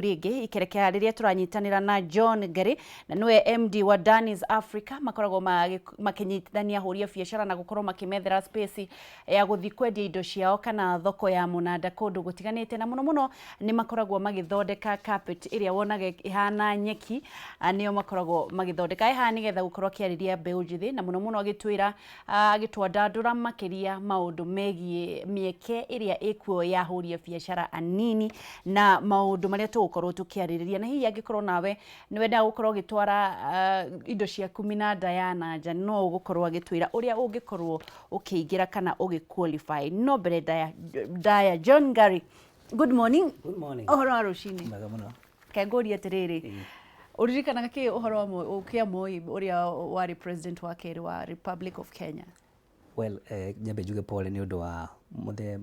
Rĩngĩ ikerekea rĩrĩa tũranyitanĩra na John Ngari, na nĩwe MD wa Danis Africa. Makoragwo makĩnyitithania ahũri a biacara na gũkorwo makĩmethera space ya gũthiĩ kwendia indo ciao kana thoko ya mũnanda kũndũ gũtiganĩte, na mũno mũno nĩ makoragwo magĩthondeka carpet ĩrĩa wonaga ĩhana nyeki. Nĩo makoragwo magĩthondeka. Haha nĩgetha gũkorwo akĩarĩria mbeũ njĩthĩ, na mũno mũno agĩtwĩra, agĩtwandandũra makĩria maũndũ megiĩ mĩeke ĩrĩa ĩkuo ya ahũri a biacara anini na maũndũ marĩa tũgũkorwo tũkĩarĩrĩria. Na hihi angĩkorwo nawe nĩ wendaga gũkorwo ũgĩtwara indo ciaku minanda ya na nja, no ũgũkorwo agĩtwĩra ũrĩa ũngĩkorwo ũkĩingĩra kana ũgĩ qualify. No mbere ndaya ndaya, John Ngari, good morning. Good morning. Ũhoro wa rũcinĩ? Mwega mũno. Ke ngũrie atĩrĩrĩ, ũririkanaga kĩ ũhoro wa kĩa Moi ũrĩa warĩ president wa kerĩ wa Republic of Kenya? Well, nyambe njuge pole nĩ ũndũ wa mũthee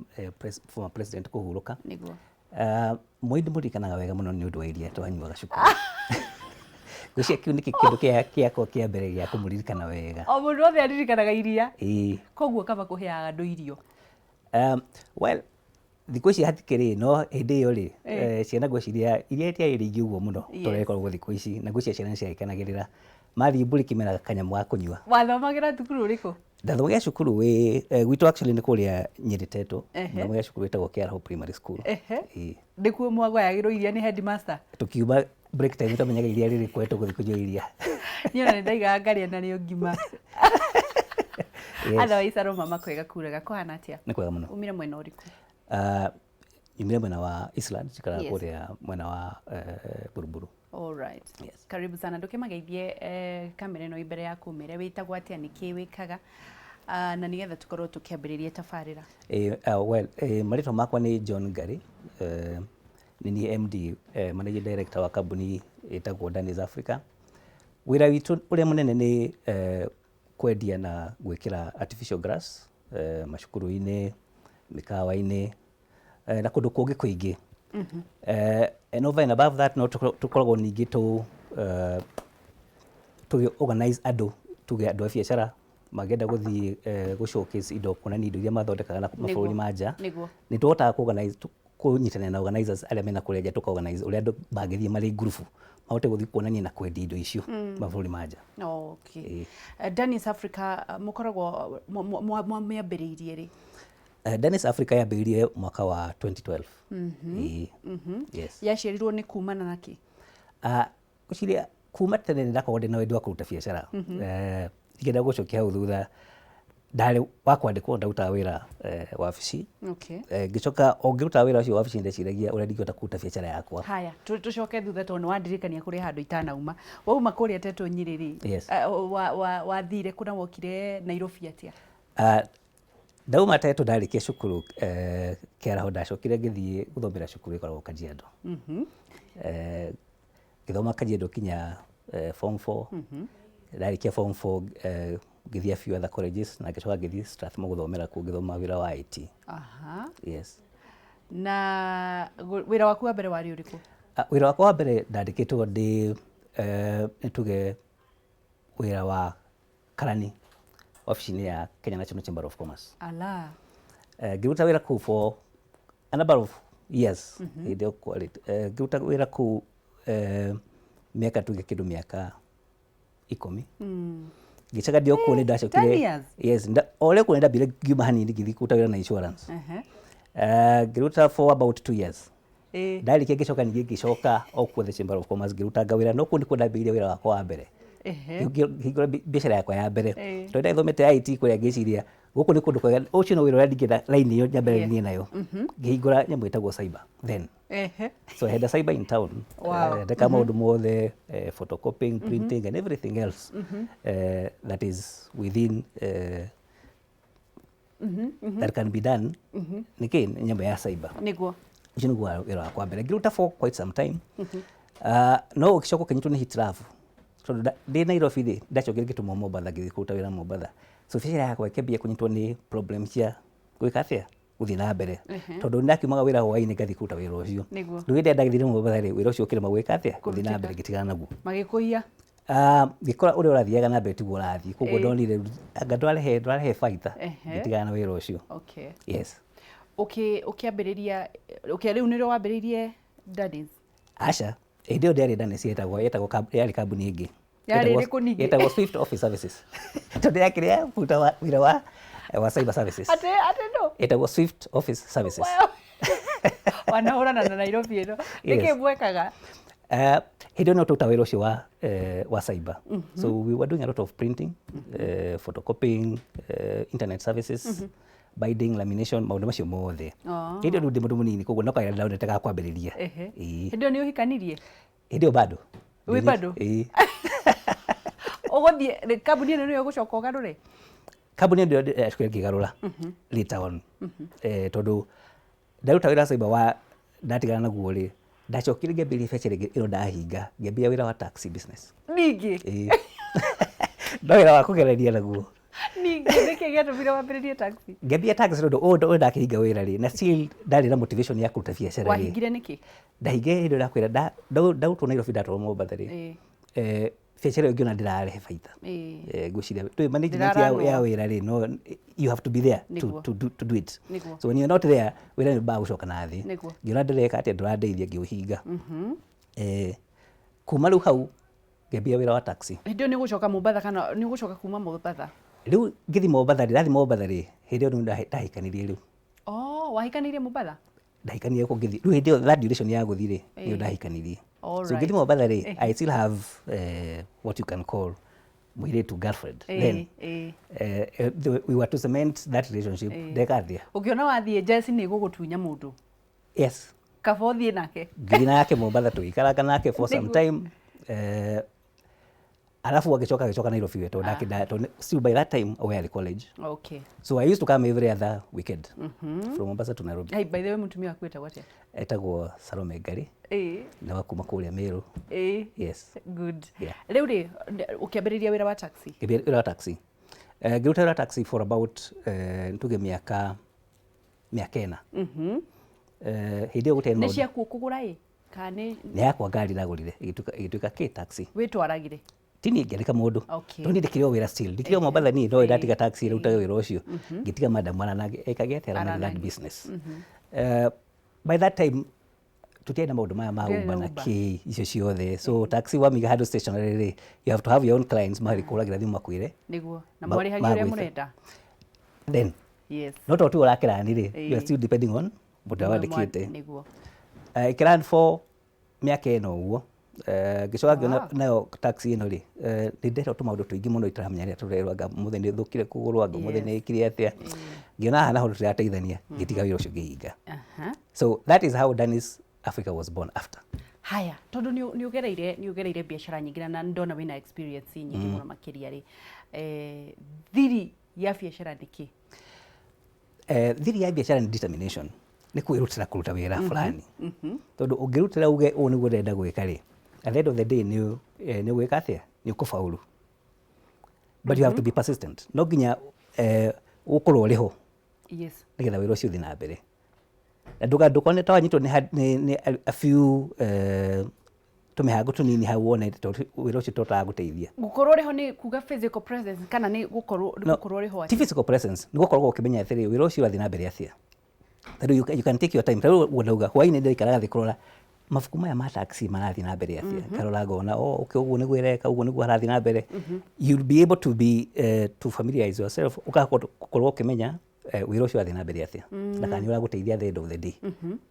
former president kũhurũka. Nĩguo. Moi ndĩmũririkanaga wega mũno nĩ ũndũ wa iria twanyuaga cukuru. Ngwĩciria kĩu nĩkĩo kĩndũ gĩakwa kĩa mbere gĩa kũmũririkana wega. O mũndũ wothe aririkanaga iria. Ĩĩ. Koguo kaba kũheaga andũ irio. Well, thikũ ici hatikĩrĩ, no hĩndĩ ĩyo rĩ, ciana ngwĩciria iria itiarĩ rĩingĩ ũguo mũno ta ũrĩa rĩkoragwo thikũ ici, na ngwĩciria ciana nĩciagĩkenagĩrĩra mathiĩ mburĩki mena kanyamũ ga kũnyua. Wathomagĩra thukuru ũrĩkũ? Ndathomagĩra cukuru wĩ gwitũ, actually nĩ kũrĩa Nyĩrĩ Tetũ. Ndathomagĩra cukuru wĩtagwo Kĩaraho Primary School. Ĩĩ. Nĩkuo mwagayagĩrwo iria nĩ headmaster? Tũkiuma break time twamenyaga iria rĩrĩ kwe tũgũthiĩ kũnyua iria. Niĩ ona nĩndaigaga ngarĩa narĩo ngima. Yes. Otherwise aroma makwega kuraga kũhana atĩa? Nĩ kwega mũno. Umire mwena ũrĩkũ? Nyumire mwena wa Eastland, njikaraga kũrĩa mwena wa Buruburu. All right. Yes. Karibu sana. Ndũkĩmageithie kamera ĩno mbere yaku, ũmere wĩtagwo atĩa, nĩkĩ wĩkaga, na nĩgetha tũkorwo tũkĩambĩrĩria tabarĩra. Well, marĩtwa makwa nĩ John Ngari. Nĩ niĩ MD, Managing Director wa kambuni ĩtagwo Danis Africa. Wĩra witũ ũrĩa mũnene nĩ kwendia na gwĩkĩra artificial grass macukuru-inĩ, mĩkawa-inĩ na kũndũ kũngĩ kũingĩ. And over and above that, no tũkoragwo ningĩ tũgĩ organize andũ, tuge andũ a biacara mangĩenda gũthiĩ gũ showcase indo, kuonania indo iria mathondekaga na mabũrũri ma nja, nĩ tũhotaga kũ organize, kũnyitanĩra na organizers arĩa mena kũrĩa nja, tũka organize ũrĩa andũ mangĩthiĩ marĩ ngurubu mahote gũthiĩ kuonania na kwendia indo icio mabũrũri ma nja. Okay. Ĩĩ. Danis Africa, mũkoragwo mwamĩambĩrĩirie rĩ? Danis Africa yambĩrĩirie mwaka wa 2012. Ĩĩ. Yes. Yaciarirwo nĩ kumana na kĩ? Ngwĩciria kuma tene nĩ ndakoragwo ndĩna wendi wa kũruta biacara. Ingĩenda gũcokia hau thutha, ndarĩ wa kwandĩkwo, ndarutaga wĩra wabici. Ngĩcoka o ngĩrutaga wĩra ũcio wabici, ndeciragia ũrĩa ndingĩhota kũruta biacara yakwa. Haya, tũcoke thutha tondũ nĩ wandirikania kũrĩ handũ itanauma. Wauma kũrĩa Tetũ Nyĩrĩ rĩ, Yes. Wathire kũ na wokire Nairobi atĩa? Ndauma Tetũ ndarĩkia cukuru Kĩaraho, ndacokire ngĩthiĩ gũthomera cukuru ĩkoragwo Kajiado. Ngĩthoma Kajiado kinya form 4. Ndarĩkia form 4, ngĩthiĩ a few other colleges na ngĩcoka ngĩthiĩ Strathmore gũthomera kuo, ngĩthoma wĩra wa IT. Yes. Na wĩra waku wa mbere warĩ ũrĩkũ? Wĩra wakwa wa mbere ndandĩkĩtwo ndĩ nĩ tuge wĩra wa karani wabici-inĩ ya Kenya National Chamber of Commerce. Ala. Ngĩruta wĩra kũu for a number of years. Hĩndĩ ĩyo kwarĩ, ngĩruta wĩra kũu mĩaka, tuge kĩndũ mĩaka 10. Ngĩcoka ndĩ o kũu nĩ ndacokire 10 years? Yes, o ũrĩa kũu nĩ ndambire ngiuma hanini ngĩthiĩ kũruta wĩra na insurance. Ngĩruta for about 2 years. Ndarĩkia ngĩcoka ningĩ ngĩcoka o kuo the Chamber of Commerce, ngĩrutanga wĩra, no kũu nĩkuo ndambĩrĩirie wĩra wakwa wa mbere. Ngĩhingũra biacara yakwa ya mbere. Tondũ ndathomete IT kũrĩa, ngĩciria gũkũ nĩ kũndũ kwega, ũcio no wĩra ũrĩa ndingĩenda line ĩyo nyambĩrĩrie nayo. Ngĩhingũra nyamũ ĩtagwo cyber then. So I had a cyber in town. Ndeka maũndũ mothe, photocopying, printing and everything else that is within that can be done. Nĩkĩ nĩ nyamũ ya cyber. Ũcio nĩguo wĩra wakwa wa mbere. Ngĩruta for quite some time. No ũgĩcoka ũkĩnyitwo nĩ hitilafu tondũ ndĩ Nairobi rĩ, ndacokire ngĩtũmwo Mombatha, ngĩthiĩ kũruta wĩra Mombatha. So biacara yakwa ĩkĩambia kũnyitwo nĩ problem cia gwĩka atĩa, gũthiĩ na mbere, tondũ ndakiumaga wĩra hwainĩ ngathiĩ kũruta wĩra ũcio. Rĩu hĩndĩ ĩrĩa ndathire Mombatha rĩ, wĩra ũcio ũkĩrema gwĩka atĩa, gũthiĩ na mbere, ngĩtigana naguo. Magĩkũiya. Ngĩkora ũrĩa ũrathiaga na mbere tiguo ũrathiĩ, koguo ndonire anga ndwarehe baita, ngĩtigana na wĩra ũcio. Yes. Ũkĩambĩrĩria, okay, rĩu nĩrĩo wambĩrĩirie Danis? Aca, hĩndĩ ĩyo ndĩarĩ Danes, yetagwo yarĩ kambuni ĩngĩ. Yarĩ Yetagwo- ĩrĩkũ ningĩ? Yetagwo Swift Office Services, tondũ yakĩrĩ ya kũruta wĩra wa cyber services. Atĩ no? Yetagwo Swift Office Services. Wanahũrana na Nairobi ĩno. Yes. Nĩkĩ mwekaga? Hĩndĩ ĩyo no tũruta wĩra ũcio wa cyber, so we were doing a lot of printing, photocopying, internet services, binding, lamination, maũndũ macio mothe. Hĩndĩ ĩyo rĩu ndĩ mũndũ mũnini, koguo no kawĩra ndĩraonete ga kwambĩrĩria. Ĩĩ. Hĩndĩ ĩyo nĩ ũhikanirie? Hĩndĩ ĩyo bado. Wĩ bado? Ĩĩ. Ũgũthiĩ kambuni ĩno nĩyo ũgũcoka ũgarũre? Kambuni ĩyo ndĩracokire ngĩgarũra later on, tondũ ndaruta wĩra wa cyber wa ndatigana naguo rĩ, ndacokire ngĩambĩrĩria biacara ĩngĩ ĩno ndahinga, ngĩambĩrĩria wĩra wa taxi business. Ningĩ? Ĩĩ, no wĩra wa kũgerania naguo. Ningĩ nĩkĩ gĩatũmire wambĩrĩrie taxi? Ngĩambia taxi tondũ ũyũ ndakĩhinga wĩra rĩ, na still ndarĩ na motivation ya kũruta biacara rĩ. Wahingire nĩkĩ? Ndahingire hĩndĩ ĩrĩa ndakwĩra ndarutwo Nairobi ndatwarwo Mombatha rĩ, biacara ĩyo ngĩona ndĩrarehe baita. Ngwĩciria ndũĩ management Ndĩraranwo. ya wĩra rĩ, no you have to be there to do it. So when you're not there, wĩra nĩ ũmbaga gũcoka na thĩ. Ngĩona ndĩreka atĩa, ndũrandeithia, ngĩũhinga. Kuma rĩu hau ngĩambia wĩra wa taxi. Hĩndĩ ĩyo nĩ ũgũcoka Mombatha kana nĩ ũgũcoka kuma Mombatha? Rĩu ngĩthiĩ Mombatha rĩ, ndathiĩ Mombatha rĩ, hĩndĩ ĩyo rĩu ndahikanirie rĩu. Oh, wahikanĩire Mombatha? Ndahikanirie kũ ngĩthiĩ rĩu hĩndĩ ĩyo, that duration ya gũthiĩ rĩ, nĩyo ndahikanirie. So ngĩthiĩ Mombatha rĩ, I still have what you can call mũirĩtu, girlfriend then. We were to cement that relationship, ndeka atĩa? Ũkĩona wathiĩ njeci nĩ ĩgũgũtunya mũndũ. Yes. Kaba ũthiĩ nake. Ngĩthiĩ nake Mombatha, tũgĩikaranga nake for some time, alafu agĩcoka Nairobi we, tondũ tondũ still by that time we arĩ college. So I used to come every other weekend from Mombasa to Nairobi. Hey, by the way, mũtumia waku etagwo atĩa? Etagwo Salome Ngari, na wa kuma kũrĩa Meru. Yes. Good. Yeah. Rĩu rĩ, ũkĩambĩrĩria wĩra wa taxi? Ngĩambĩrĩria wĩra wa taxi. Ngĩruta wĩra wa taxi for about nituge mĩaka 4. Hĩndĩ ĩyo gũtiarĩ Nĩ maũndũ. ciaku ũkũgũra ĩ? Kana nĩ Nĩ yakwa ngari ndagũrire, ĩgĩtuĩka kĩ taxi. Wĩtwaragire? Ti niĩ, ngĩandĩka mũndũ. Tondũ niĩ ndĩkĩrĩ o wĩra still. Ndikĩrĩ o Mombatha niĩ, no ndatiga taxi ĩrutage wĩra ũcio. Ngĩtiga madam aranage, ekage atĩa, aranage that Aranage. business. By that time tũtiarĩ na maũndũ maya ma Tũtiarĩ na Uber na Uber. kĩ icio ciothe. So taxi wamiga handũ stationary rĩ, you have to have your own clients marĩkũragĩra thimũ makwĩre. Nĩguo. Na mwarĩhagia ũrĩa Magwĩte. mũrenda? Then no tondũ tiwe ũrakĩrani rĩ, you are still depending on mũndũ ũrĩa wandĩkĩte. Ĩkĩrun for mĩaka 4 ũguo. Ngĩcoka ngĩona nayo taxi ĩno rĩ, nĩ nderwo tũmaũndũ tũingĩ mũno itaramenya rĩrĩa tũrerwo, anga mũthĩ nĩ thũkire kũgũrũ, anga mũthĩ nĩ ĩkire atĩa. Ngĩona haha naho tũtirateithania, ngĩtiga wĩra ũcio ngĩhinga. So that is how Danis Africa was born after. Haya, tondũ nĩ ũgereire biacara nyingĩ na ndona wĩna experience nyingĩ mũno makĩria rĩ, thiri ya biacara nĩ kĩ? Thiri ya biacara nĩ determination, nĩ kwĩrutĩra kũruta wĩra fulani, tondũ ũngĩrutĩra uge ũũ nĩguo ndĩrenda gwĩka rĩ, at the end of the day nĩ ũgwĩka atĩa, nĩ ũkũfaulu, but you have to be persistent. No nginya ũkorwo ũrĩ ho nĩgetha wĩra ũcio ũthiĩ na mbere, na ndũkone ta wanyitwo nĩ a few tũmĩhango tũnini hau wone tondũ wĩra ũcio tũtagũteithia. Gũkorwo ũrĩ ho nĩ kuga physical presence kana nĩ gũkorwo nĩ No, gũkorwo ũrĩ ho ti atĩa? Physical presence nĩ gũkorwo ũkĩmenya atĩrĩ, wĩra ũcio ũrathiĩ na mbere atĩa, tondũ you can take your time. Tarĩu ũguo ndauga, hwaĩ-inĩ ndĩraikaraga thĩ kũrora mabuku maya ma taxi marathiĩ na mbere atĩa, ngarora ngona, oh okay, ũguo nĩguo ĩreka, ũguo nĩguo harathiĩ na mbere. You'll be able to familiarize yourself, ũgakorwo ũkĩmenya wĩra ũcio ũrathiĩ na mbere atĩa na kana nĩ ũragũteithia at the end of the day.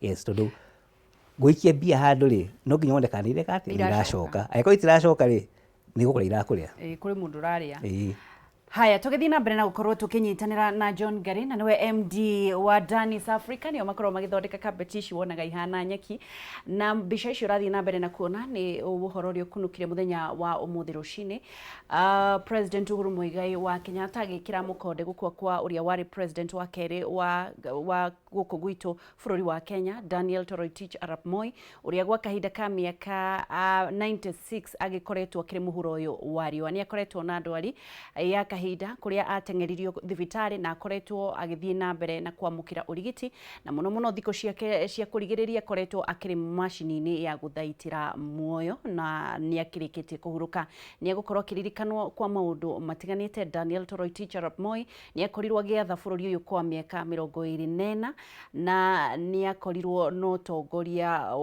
Yes, tondũ gũikia mbia handũ rĩ, no nginya wone kana nĩ ireka atĩa, nĩ Iracoka. iracoka. Angĩkorwo itiracoka rĩ, nĩ gũkũrĩa irakũrĩa. Ĩĩ, kũrĩ mũndũ ũrarĩa. Ĩĩ. Haya, tũgĩthiĩ na mbere na gũkorwo tũkĩnyitanĩra na John Ngari, na nĩwe MD wa Danis Africa, nĩo makoragwo magĩthondeka kabeti ici wonaga ihana nyeki, na mbica icio ũrathiĩ na mbere na kuona nĩ ũhoro ũrĩa ũkunũkire mũthenya wa ũmũthĩ rũcinĩ, President Uhuru Muigai wa Kenyatta agĩkĩra mũkonde gũkua kwa ũrĩa warĩ president wa kerĩ wa gũkũ gwitũ bũrũri wa Kenya, Daniel Toroitich arap Moi, ũrĩa gwa kahinda ka mĩaka 96 agĩkoretwo akĩrĩ mũhuro ũyũ wa riũa. Nĩ akoretwo na ndwari ya kahinda. Kahinda kũrĩa ateng'eririo thibitarĩ na akoretwo agĩthiĩ na mbere na kwamũkĩra ũrigiti, na mũno mũno thikũ ciake cia kũrigĩrĩria akoretwo akĩrĩ macini-inĩ ya gũthaitĩra muoyo na nĩ akĩrĩkĩtie kũhurũka. Nĩ egũkorwo akĩririkanwo kwa maũndũ matiganĩte. Daniel Toroitich arap Moi nĩ akorirwo agĩatha bũrũri ũyũ kwa mĩaka 24 na nĩ akorirwo na ũtongoria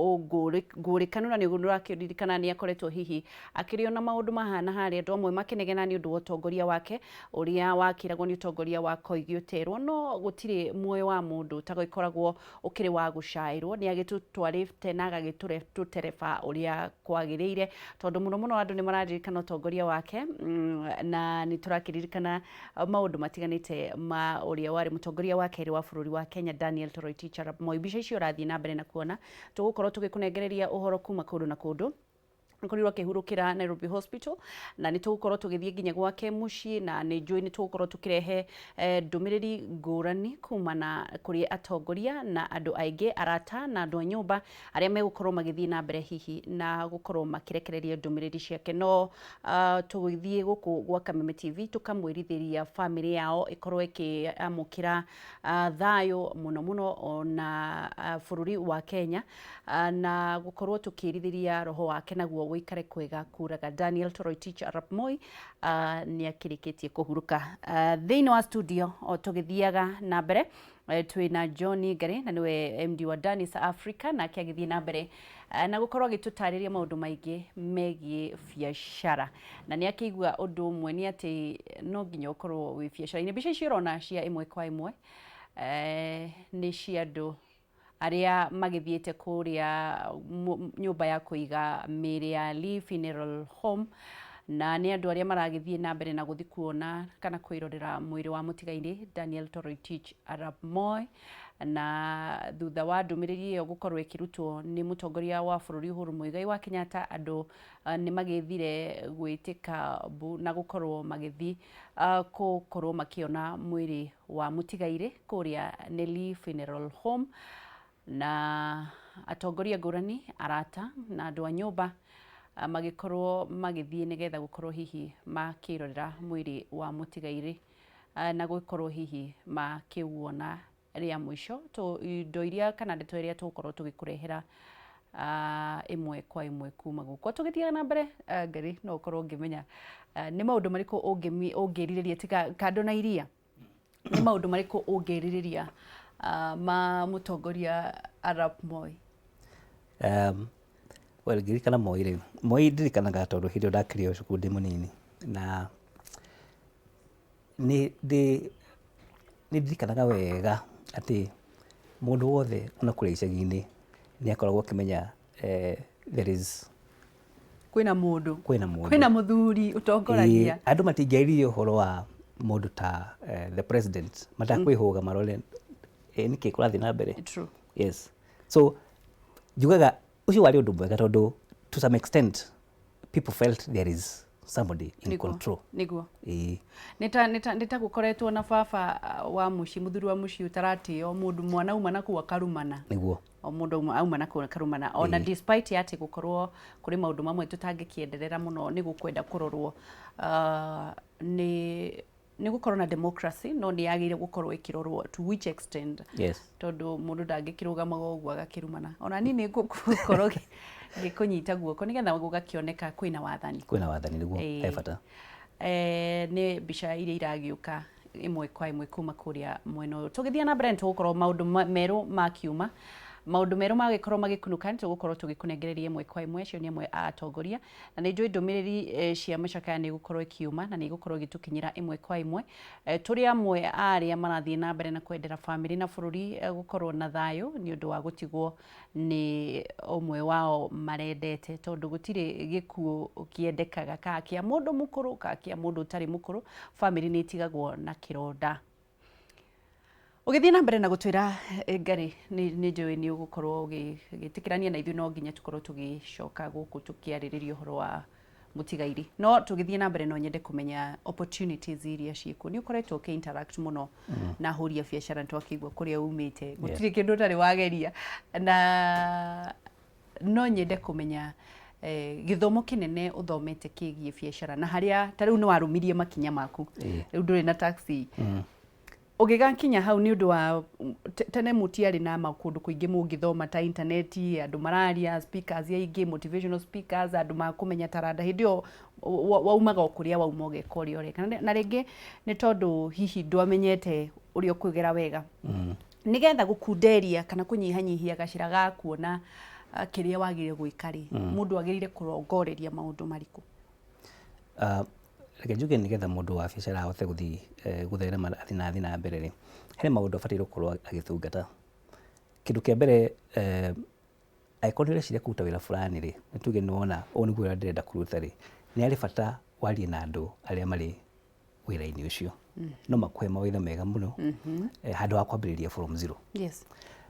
ngũrĩkanu, na nĩ ũrakĩririkana nĩ akoretwo hihi akĩrĩ ona maũndũ mahana harĩa andũ amwe makĩnegena nĩ ũndũ wa ũtongoria wake ũrĩa wakĩragwo nĩ ũtongoria wa Koigi Ũterwo, no gũtirĩ muoyo wa mũndũ ũtagĩkoragwo ũkĩrĩ wa gũcaĩrwo. Nĩ agĩtũtwarĩte na agagĩtũtereba ũrĩa kwagĩrĩire, tondũ mũno mũno andũ nĩ mararirikana ũtongoria wake, na nĩ tũrakĩririkana maũndũ matiganĩte ma ũrĩa warĩ mũtongoria wa kerĩ wa bũrũri wa Kenya, Daniel Toroitich arap Moi. Mbica icio ũrathiĩ na mbere na kuona, tũgũkorwo tũgĩkũnengereria ũhoro kuma kũndũ na kũndũ. Akorirwo akĩhurũkĩra Nairobi Hospital, na nĩ tũgũkorwo tũgĩthiĩ nginya gwake mũciĩ, na nĩ njũĩ nĩ tũgũkorwo tũkĩrehe ndũmĩrĩri ngũrani kumana kũrĩ atongoria na andũ aingĩ, arata na andũ a nyũmba arĩa megũkorwo magĩthiĩ na mbere hihi na gũkorwo makĩrekereria ndũmĩrĩri ciake. No tũgĩthiĩ gũkũ gwa Kameme TV tũkamwĩrithĩria bamĩrĩ yao ĩkorwo ĩkĩamũkĩra thayũ mũno mũno ona bũrũri wa Kenya, na gũkorwo tũkĩrithĩria roho wake naguo wĩikare kwega kuraga. Daniel Toroitich arap Moi nĩ akĩrĩkĩtie kũhurũka. Thĩinĩ wa studio o tũgĩthiaga na mbere, twĩna John Ngari na nĩwe MD wa Danis Africa, nake agĩthiĩ na mbere na gũkorwo agĩtũtarĩria maũndũ maingĩ megiĩ biacara, na nĩ akĩigua ũndũ ũmwe nĩ atĩ no nginya ũkorwo wĩ biacara-inĩ. Mbica icio ũrona cia ĩmwe kwa ĩmwe nĩ cia andũ arĩa magĩthiĩte kũrĩa nyũmba ya kũiga mĩĩrĩ ya Lee Funeral Home, na nĩ andũ arĩa maragĩthiĩ na mbere na gũthiĩ kuona kana kwĩrorera mwĩrĩ wa mũtigairĩ Daniel Toroitich arap Moi. Na thutha wa ndũmĩrĩri ĩyo gũkorwo ĩkĩrutwo nĩ mũtongoria wa bũrũri Uhuru Muigai wa Kenyatta, andũ nĩ magĩthire gwĩtĩka mbu na gũkorwo magĩthiĩ gũkorwo makĩona mwĩrĩ wa mũtigairĩ kũrĩa Nelly Funeral Home, na atongoria ngũrani, arata na andũ a nyũmba magĩkorwo magĩthiĩ nĩgetha gũkorwo hihi makĩrorera mwĩrĩ wa mũtigairĩ na gũkorwo hihi makĩwona rĩa mũico. Indo iria kana ndeto iria tũgũkorwo tũgĩkũrehera ĩmwe kwa ĩmwe kuma gũkũ. Tũgĩthiaga na mbere, Ngari, no ũkorwo ũngĩmenya nĩ maũndũ marĩkũ ũngĩrirĩria tiga kando na iria, nĩ maũndũ marĩkũ ũngĩrirĩria ma mũtongoria arap Moi? Well, ngĩririkana Moi rĩ, Moi ndirikanaga tondũ hĩndĩ ĩyo ndakĩrĩ o cukuru ndĩ mũnini, na nĩ ndirikanaga wega atĩ mũndũ wothe ona kũrĩa icagi-inĩ nĩ akoragwo akĩmenya there is kwĩna mũndũ, kwĩna mũndũ, kwĩna mũthuri ũtongoragia. Andũ matingĩaririe ũhoro wa mũndũ ta the president matakwĩhũga marore nĩkĩ kũrathiĩ na mbere. True. Yes, so njugaga ũcio warĩ ũndũ mwega tondũ to some extent people felt there is somebody in control. Niguo. Nĩ ta gũkoretwo na baba wa mũciĩ, mũthuri wa mũciĩ ũtaratĩo mũndũ, mwana auma na kũu akarumana. O mũndũ auma na kũu akarumana, ona despite atĩ gũkorwo kũrĩ maũndũ mamwe tũtangĩkĩenderera mũno nĩ gũkwenda kũrorwo, nĩ gũkorwo na democracy, no nĩ yagĩrĩire gũkorwo ĩkĩrorwo to which extent, tondũ mũndũ ndangĩkĩrũgamaga ũguo agakĩrumana. Ona niĩ nĩ ngũkorwo ngĩkũnyita guoko nĩgetha gũgakĩoneka kwĩna wathani. Kwĩna wathani, nĩguo. He bata. Nĩ mbica iria iragĩũka ĩmwe kwa ĩmwe kuma kũrĩa mwena ũyũ. Tũgĩthiĩ na mbere, nĩ tũgũkorwo maũndũ merũ makiuma, maũndũ merũ magĩkorwo magĩkunũka, nĩ tũgũkorwo tũgĩkũnengereria ĩmwe kwa ĩmwe. Acio nĩ amwe a atongoria, na nĩ njũĩ ndũmĩrĩri cia macakaya nĩ igũkorwo ikiuma na nĩ igũkorwo igĩtũkinyĩra ĩmwe kwa ĩmwe. Tũrĩ amwe a arĩa marathiĩ na mbere na kwendera bamĩrĩ na bũrũri gũkorwo na thayũ nĩ ũndũ wa gũtigwo nĩ ũmwe wao marendete, tondũ gũtirĩ gĩkuũ kĩendekaga, kana kĩa mũndũ mũkũrũ kana kĩa mũndũ ũtarĩ mũkũrũ, bamĩrĩ nĩ ĩtigagwo na kĩronda. Ũgĩthiĩ na mbere na gũtwĩra, Ngarĩ, nĩ njũĩ nĩ ũgũkorwo ũgĩtĩkĩrania na ithuĩ no nginya tũkorwo tũgĩcoka gũkũ tũkĩarĩrĩria ũhoro wa mũtigairi. No tũgĩthiĩ na mbere, no nyende kũmenya opportunities iria ciĩkuo. Nĩ ũkoretwo ũkĩ interact mũno na ahũri a biacara, nĩ twakĩigua kũrĩa umĩte gũtirĩ kĩndũ ũtarĩ wageria, na no nyende kũmenya Gĩthomo kĩnene ũthomete kĩgiĩ biacara na harĩa ta rĩu nĩ warũmirie makinya maku, rĩu ndũrĩ na taxi, ũgĩgakinya hau nĩ ũndũ wa tene mũtiarĩ na makũndũ kũingĩ mũngĩthoma ta intaneti, andũ mararia, speakers aingĩ, motivational speakers, andũ makũmenya taranda. Hĩndĩ ĩyo waumaga o kũrĩa wauma ũgeka ũrĩa ũreka. Na rĩngĩ nĩ tondũ hihi ndwamenyete ũrĩa ũkũgera wega nĩgetha gũkunderia kana kũnyihanyihia gacĩra ga kuona kĩrĩa wagĩrĩire gwĩka rĩ, mũndũ agĩrĩire kũrongoreria maũndũ marĩkũ? Reke njuge, nĩgetha mũndũ wa biacara ahote gũthiĩ gũtherema athiĩ na athiĩ na mbere rĩ, he maũndũ abataire gũkorwo agĩtungata. Kĩndũ kĩa mbere, angĩkorwo nĩ ũreciria kũruta wĩra fulani rĩ, nĩ tuge nĩ wona ũyũ nĩguo wĩra ndĩrenda kũruta rĩ, nĩ harĩ bata warie na andũ arĩa marĩ wĩra-inĩ ũcio. No makũhe mawaidha mega mũno handũ ha kwambĩrĩria from zero.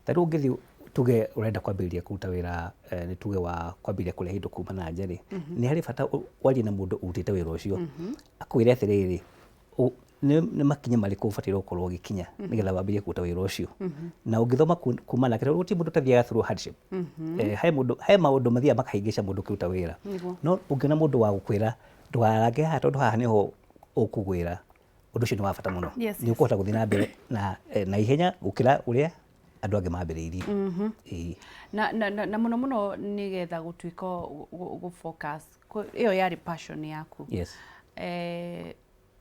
Ta rĩu ũngĩthiĩ tuge ũrenda kwambĩrĩria kũruta wĩra, nĩ tuge wa kwambĩrĩria kũrehe indo kuma na nja rĩ, nĩ harĩ bata warie na mũndũ ũrutĩte wĩra ũcio, akwĩre atĩrĩrĩ, nĩ makinya marĩkũ ũbataire gũkorwo ũgĩkinya nĩgetha wambĩrĩrie kũruta wĩra ũcio. Na ũngĩthoma kuma nake, tondũ gũtirĩ mũndũ ũtathiaga through hardship. He mũndũ, he maũndũ mathiaga makahĩngĩca mũndũ ũkĩruta wĩra. No ũngĩona mũndũ wa gũkwĩra ndũgarange haha tondũ haha nĩho ũkũgwĩra, ũndũ ũcio nĩ wa bata mũno. Nĩ ũkũhota gũthiĩ na mbere na ihenya gũkĩra ũrĩa andũ angĩ mambĩrĩirie. Ĩĩ. Na mũno mũno nĩgetha gũtuĩka gũ focus ĩyo yarĩ passion yaku. Yes.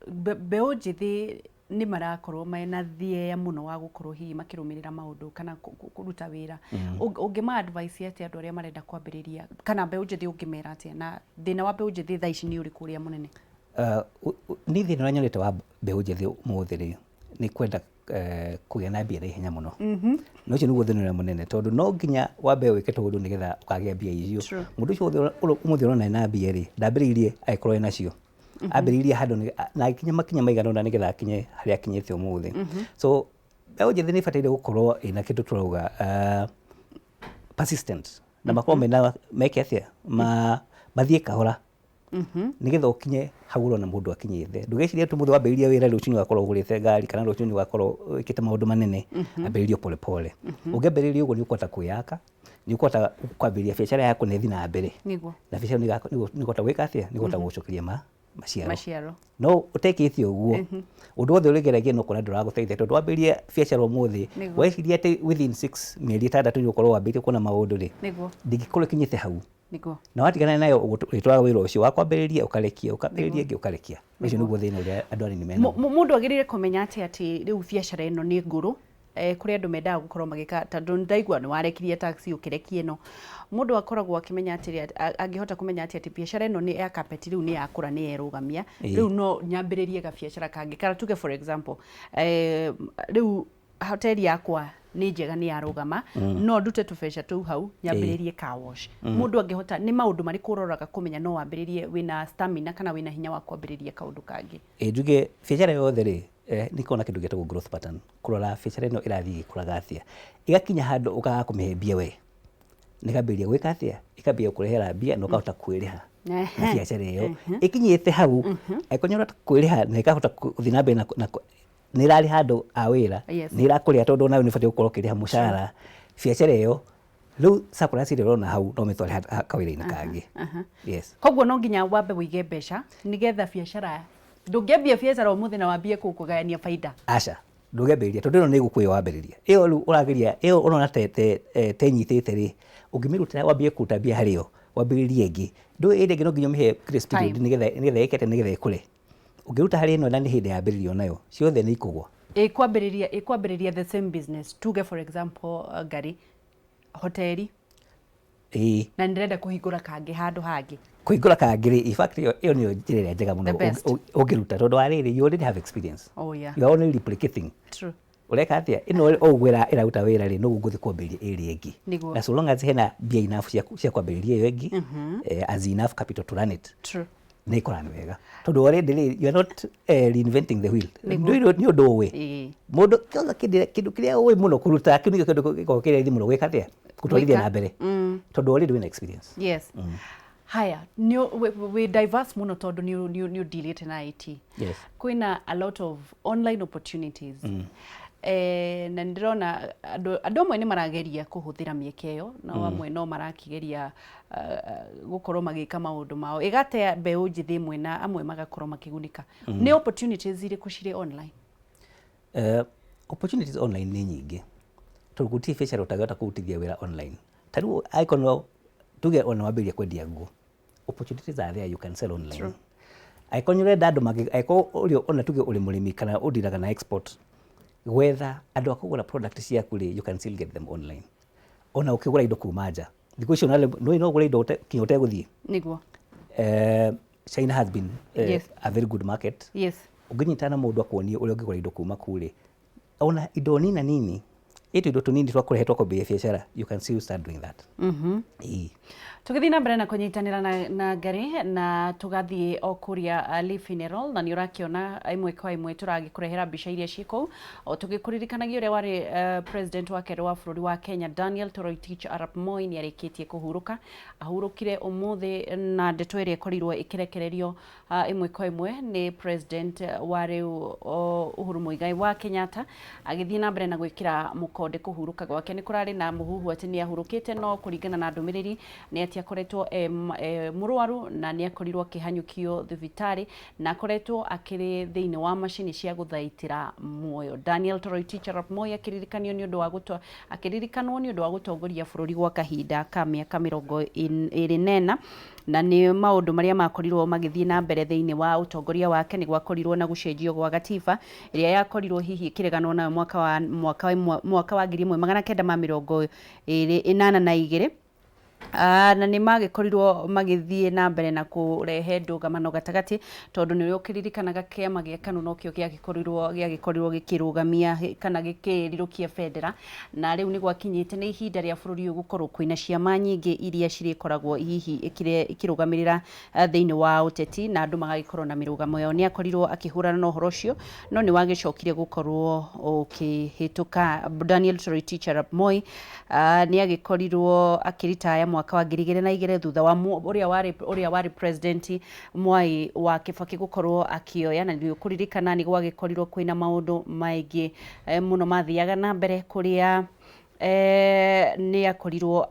Mbeũ njĩthĩ nĩ marakorwo mena thieya mũno wa gũkorwo hihi makĩrũmĩrĩra maũndũ kana kũruta wĩra. Ũngĩma advice atĩa andũ arĩa marenda kwambĩrĩria, kana mbeũ njĩthĩ ũngĩmera atĩa, na thĩna wa mbeũ njĩthĩ thaa ici nĩ ũrĩkũ ũrĩa mũnene? Niĩ thĩna ũrĩa nyonete wa mbeũ njĩthĩ ũmũthĩ rĩ, nĩ kwenda kũgĩa na mbia na ihenya mũno. Na ũcio nĩguo thĩna ũrĩa mũnene, tondũ no nginya wambe wĩke tũũndũ nĩgetha ũkagĩa mbia icio. Mũndũ ũcio wothe ũmũthĩ ũrona ena mbia rĩ, ndambĩrĩirie agĩkorwo ena cio. Ambĩrĩirie handũ na agĩkinya makinya maigana ũna nĩgetha akinye harĩa akinyĩte ũmũthĩ. So mbeũ njĩthĩ nĩ ĩbataire gũkorwo ĩna kĩndũ tũrauga persistent, na makorwo mena meke atĩa, mathiĩ kahora nĩgetha ũkinye hau ũrona mũndũ akinyĩte. Ndũgecirie atĩ ũmũthĩ wambĩrĩria wĩra rũciũ nĩ ũgakorwo ũgũrĩte ngari kana rũciũ nĩ ũgakorwo wĩkĩte maũndũ manene. Ambĩrĩria o pole pole. Ũngĩambĩrĩria ũguo nĩ ũkũhota kwĩyaka, nĩ ũkũhota kwambĩrĩria biacara yaku na ĩthiĩ na mbere. Na biacara nĩ ĩkũhota gwĩka atĩa? Nĩ ĩkũhota gũgũcokeria maciaro. Maciaro. No ũtekĩte ũguo, ũndũ wothe ũrĩgeragia no ũkona ndũragũteithia, tondũ wambĩrĩria biacara ũmũthĩ, weciria atĩ within 6, mĩeri 6 nĩ ũgũkorwo wambĩrĩrie kuona maũndũ rĩ, ndĩngĩkorwo ĩkinyĩte hau. Na watigana nayo ũrĩtwaraga wĩra ũcio wa kwambĩrĩria ũkarekia, ũkambĩrĩria ĩngĩ ũkarekia. Ũcio nĩguo thĩna ũrĩa andũ anini menaguo. Mũndũ agĩrĩire kũmenya atĩa atĩ rĩu biacara ĩno nĩ ngũrũ? Kũrĩ andũ mendaga gũkorwo magĩka, tondũ nĩndaigua nĩ warekirie taxi ũkĩrekia ĩno. Mũndũ akoragwo akĩmenya atĩrĩ, angĩhota kũmenya atĩa atĩ biacara ĩno nĩ ya carpet rĩu nĩ yakũra, nĩ yerũgamia, rĩu no nyambĩrĩrie gabiacara kangĩ? Kana tuge for example, rĩu hoteli yakwa nĩ njega, nĩ yarũgama, no ndute tũbeca tũu hau nyambĩrĩrie car wash. Mũndũ angĩhota, nĩ maũndũ marĩkũ ũroraga kũmenya no wambĩrĩrie wĩna stamina kana wĩna hinya wa kwambĩrĩria kaũndũ kangĩ? Ĩ njuge biacara yothe rĩ, nĩ ĩkoragwo na kĩndũ gĩtagwo growth pattern, kũrora biacara ĩno ĩrathiĩ ĩgĩkũraga atĩa, ĩgakinya handũ ũkaga kũmĩhe mbia we, nĩ ĩkambĩrĩria gwĩka atĩa, ĩkambĩrĩria gũkũrehera mbia na ũkahota kwĩrĩha na biacara ĩyo. Ĩkinyĩte hau, angĩkorwo nĩ ũrahota kwĩrĩha na ĩkahota gũthiĩ na mbere na nĩ ĩrarĩha andũ a wĩra, nĩ ĩrakũrĩha tondũ onawe nĩ ũbatiĩ gũkorwo ũkĩrĩha mũcara, biacara ĩyo rĩu surplus ĩrĩa ũrona hau no ũmĩtware kawĩra-inĩ kangĩ. Yes. Koguo no nginya wambe wĩige mbeca nĩgetha biacara, ndũngĩambia biacara ũmũthĩ na wambie kũgayania baida. Aca, ndũngĩambĩrĩria tondũ ĩno nĩ ĩgũkũ ĩyo wambĩrĩria. Ĩyo rĩu ũrageria, ĩyo ũrona te ĩnyitĩte rĩ, ũngĩmĩruta wambie kũruta mbia harĩ yo, wambĩrĩrie ĩngĩ. Ndũĩ ĩrĩa ĩngĩ no nginya ũmĩhe grace period nĩgetha ĩke atĩa, nĩgetha ĩkũre. Ũngĩruta harĩ ĩno na nĩ hĩndĩ yambĩrĩrio nayo, ciothe nĩ ikũgwa. Ĩkwambĩrĩria the same business, tuge for example, ngari hoteli na nĩndĩrenda kũhingũra kangĩ handũ hangĩ. Kũhingũra kangĩ rĩ, in fact ĩyo nĩyo njĩra ĩrĩa njega mũno The best. Ũngĩruta, tondũ wa rĩrĩ, you already have experience. You are only replicating. Ũreka atĩa, ĩno ũguo ĩraruta wĩra rĩ, noguo ngũthiĩ kwambĩrĩria ĩrĩa ĩngĩ. Na so long as hena mbia enough cia kwambĩrĩria ĩyo ĩngĩ, as enough capital to run it, nĩ ĩkũrani wega, tondũ already rĩ, you are not reinventing the wheel. Nĩ ũndũ ũĩ mũndũ kwanza kĩndũ kĩrĩa ũĩ mũno kũruta, kĩu nĩkĩo kĩndũ gĩkoragwo kĩ raithi mũno gwĩka atĩa, gũtwarithia Gwĩka. Na mbere, tondũ already wĩna experience. Yes. Haya, nĩ wĩ diverse mũno tondũ nĩ ũdealĩte na IT. Yes. Kwĩna a lot of online opportunities. Na nĩ ndĩrona andũ amwe nĩ marageria kũhũthĩra mĩeke ĩyo, no amwe no marakĩgeria gũkorwo magĩka maũndũ mao, ĩgate mbeũ njĩthĩ ĩmwe na amwe magakorwo makĩgunĩka. Nĩ opportunities irĩkũ cirĩ online? Opportunities online nĩ nyingĩ, tondũ gũtirĩ biacara ũtangĩhota kũrutithia wĩra online. Ta rĩu angĩkorwo no tuge ona wambĩrĩria kwendia nguo, opportunities are there, you can sell online. Angĩkorwo nĩ ũrenda andũ mangĩ, angĩkorwo ũrĩ ona tuge ũrĩ mũrĩmi kana ũndiraga na export, gwetha andũ a kũgũra product ciaku rĩ, you can still get them online. Ona ũkĩgũra indo kuma nja thikũ icio, no ũgũre indo kinya ũtegũthiĩ. China has been a very good market. Ũngĩnyitana na mũndũ akuonie ũrĩa ũngĩgũra indo kuma kuu rĩ, ona indo nina nini, ĩtũ indo tũnini twa kũrehe twa kwambĩrĩria biacara, you can still start doing that. Ĩĩ. Tũgĩthiĩ na mbere na kũnyitanĩra na Ngarĩ na tũgathiĩ o kũrĩa Lee Funeral, na nĩ ũrakĩona ĩmwe kwa ĩmwe tũragĩkũrehera mbica iria ciĩ kũu, o tũgĩkũririkanagia ũrĩa warĩ president wa kerĩ wa bũrũri wa Kenya, Daniel Toroitich arap Moi, nĩ arĩkĩtie kũhurũka. Ahurũkire ũmũthĩ, na ndeto ĩrĩa ĩkorirwo ĩkĩrekererio ĩmwe kwa ĩmwe nĩ president wa rĩu Uhuru Muigai wa Kenyatta, agĩthiĩ na mbere na gwĩkĩra mũkonde kũhurũka gwake. Nĩ kũrarĩ na mũhuhu atĩ nĩ ahurũkĩte, no kũringana na ndũmĩrĩri nĩ atĩ akoretwo e mũrwaru na nĩ akorirwo akĩhanyũkio thibitarĩ na akoretwo akĩrĩ thĩinĩ wa macini cia gũthaitĩra muoyo. Daniel Toroitich arap Moi akĩririkanio nĩ ũndũ wa gũto akĩririkanwo nĩ ũndũ wa gũtongoria bũrũri gwa kahinda ka mĩaka 24, na nĩ maũndũ marĩa makorirwo magĩthiĩ na mbere thĩinĩ wa ũtongoria wake nĩ gwakorirwo na gũcenjio gwa gatiba ĩrĩa yakorirwo hihi ĩkĩreganwo nayo mwaka wa 1982, na nĩ magĩkorirwo magĩthiĩ na mbere na kũrehe ndũgamano gatagatĩ, tondũ nĩ ũkĩririkanaga kĩama gĩa KANU nokĩo gĩagĩkorirwo gĩkĩrũgamia kana gĩkĩrirũkia bendera, na rĩu nĩ gwakinyĩte nĩ ihinda rĩa bũrũri ũyũ gũkorwo kwĩna ciama nyingĩ iria cirĩkoragwo hihi ikĩrũgamĩrĩra thĩinĩ wa ũteti, na andũ magagĩkorwo na mĩrũgamo yao. Nĩ akorirwo akĩhũrana na ũhoro ũcio, no nĩ wagĩcokire gũkorwo ũkĩhĩtũka. Daniel Toroitich arap Moi nĩ agĩkorirwo akĩritaya mwaka wa 2002, thutha wa ũrĩa warĩ president Mwai wa Kibaki gũkorwo akĩoya. Na nĩ ũkũririkana nĩ gwagĩkorirwo kwĩna maũndũ maingĩ mũno mathiaga na mbere, kũrĩa nĩ akorirwo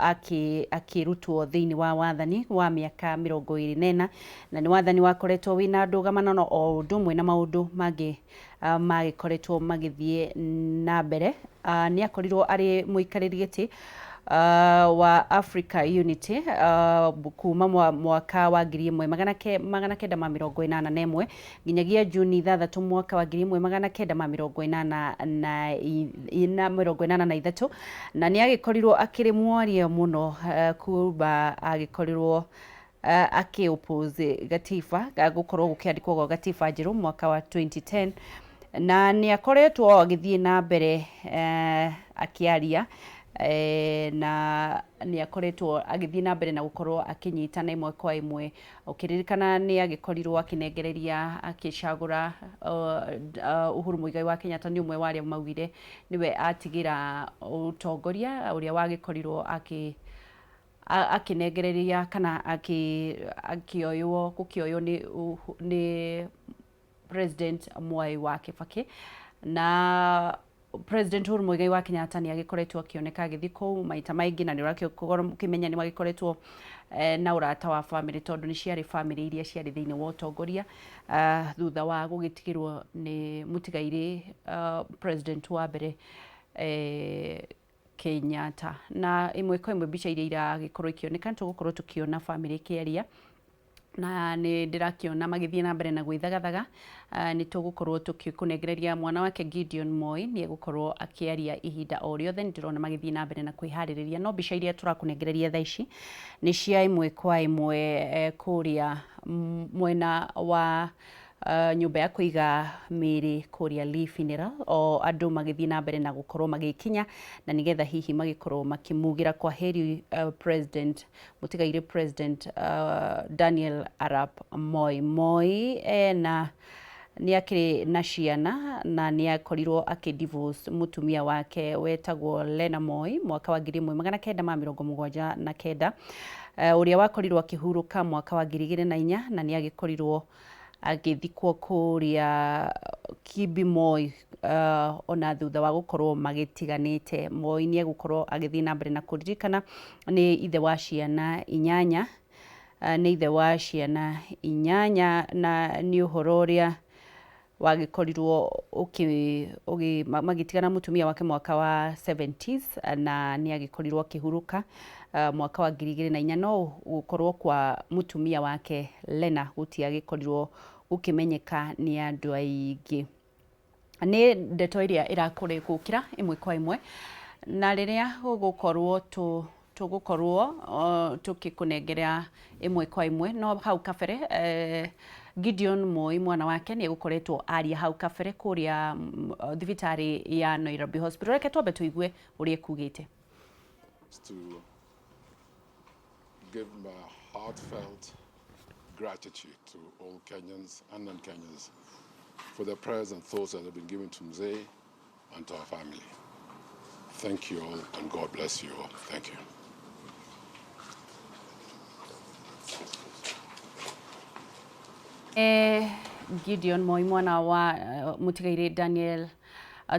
akĩrutwo thĩinĩ wa wathani wa mĩaka 24, na nĩ wathani wakoretwo wĩna ndũgamano no o ũndũ ũmwe na maũndũ mangĩ magĩkoretwo magĩthiĩ na mbere. Nĩ akorirwo arĩ mũikarĩri gĩtĩ wa Africa Unity kuma mwaka wa 1981 nginyagia Juni 6 mwaka wa 1983, na nĩ agĩkorirwo akĩrĩ mwaria mũno kuma agĩkorirwo akĩ-oppose gatiba gũkorwo gũkĩandĩkwo gwa gatiba njerũ mwaka wa 2010, na nĩ akoretwo agĩthiĩ na mbere akĩaria na nĩ akoretwo agĩthiĩ na mbere na gũkorwo akĩnyitana ĩmwe kwa ĩmwe. Ũkĩririkana nĩ agĩkorirwo akĩnengereria akĩcagũra Uhuru Muigai wa Kenyatta, nĩ ũmwe wa arĩa maugire nĩwe atigĩra ũtongoria, ũrĩa wagĩkorirwo akĩnengereria kana akĩoywo gũkĩoywo nĩ President Mwai wa Kibaki. Na President Uhuru Muigai wa Kenyatta nĩ agĩkoretwo akĩoneka agĩthiĩ kũu maita maingĩ, na nĩ ũrakĩkorwo ũkĩmenya nĩ magĩkoretwo na ũrata wa family, tondũ nĩ ciarĩ family iria ciarĩ thĩinĩ wa ũtongoria thutha wa gũgĩtigĩrwo nĩ mũtigairĩ president wa mbere Kenyatta. Na ĩmwe kwa ĩmwe mbica iria iragĩkorwo ikĩoneka, nĩ tũgũkorwo tũkĩona family ĩkĩaria, na nĩ ndĩrakĩona magĩthiĩ na mbere na gwĩthagathaga. Nĩ tũgũkorwo tũkĩkũnengereria mwana wake Gideon Moi, nĩ egũkorwo akĩaria ihinda o rĩothe. Nĩ ndĩrona magĩthiĩ na mbere na kwĩharĩrĩria, no mbica iria tũrakũnengereria thaa ici nĩ cia ĩmwe kwa ĩmwe kũrĩa mwena wa nyũmba ya kũiga mĩĩrĩ kũrĩa Lee Funeral, o andũ magĩthiĩ na mbere na gũkorwo magĩkinya, na nĩgetha hihi magĩkorwo makĩmugĩra kwa heri president mũtigairĩ President Daniel arap Moi. Moi ena nĩ akĩrĩ na ciana, na nĩ akorirwo akĩ divorce mũtumia wake wetagwo Lena Moi mwaka wa 1979, ũrĩa wakorirwo akĩhurũka mwaka wa 2004, na nĩ agĩkorirwo Agĩthikwo kũrĩa Kibimoi, ona thutha wa gũkorwo magĩtiganĩte. Moi nĩ egũkorwo agĩthiĩ na mbere na kũririkana. Nĩ ithe wa ciana inyanya, nĩ ithe wa ciana inyanya, na nĩ ũhoro ũrĩa wagĩkorirwo magĩtigana mũtumia wake mwaka wa 70s, na nĩ agĩkorirwo akĩhurũka mwaka wa 2004. No gũkorwo kwa mũtumia wake Lena gũtiagĩkorirwo gũkĩmenyeka nĩ andũ aingĩ. Nĩ ndeto ĩrĩa ĩrakũrĩkũkĩra ĩmwe kwa ĩmwe, na rĩrĩa gũgũkorwo tũgũkorwo tũkĩkũnengera ĩmwe kwa ĩmwe. No hau kabere, Gideon Moi mwana wake nĩ egũkoretwo aria hau kabere kũrĩa thibitarĩ ya Nairobi Hospital. Reke twambe tũigue ũrĩa ekugĩte. To give my heartfelt gratitude to all Kenyans and non-Kenyans for their prayers and thoughts that have been given to Mzee and to our family. Thank you all, and God bless you all. Thank you. Gideon Moi mwana wa mũtigairĩ Daniel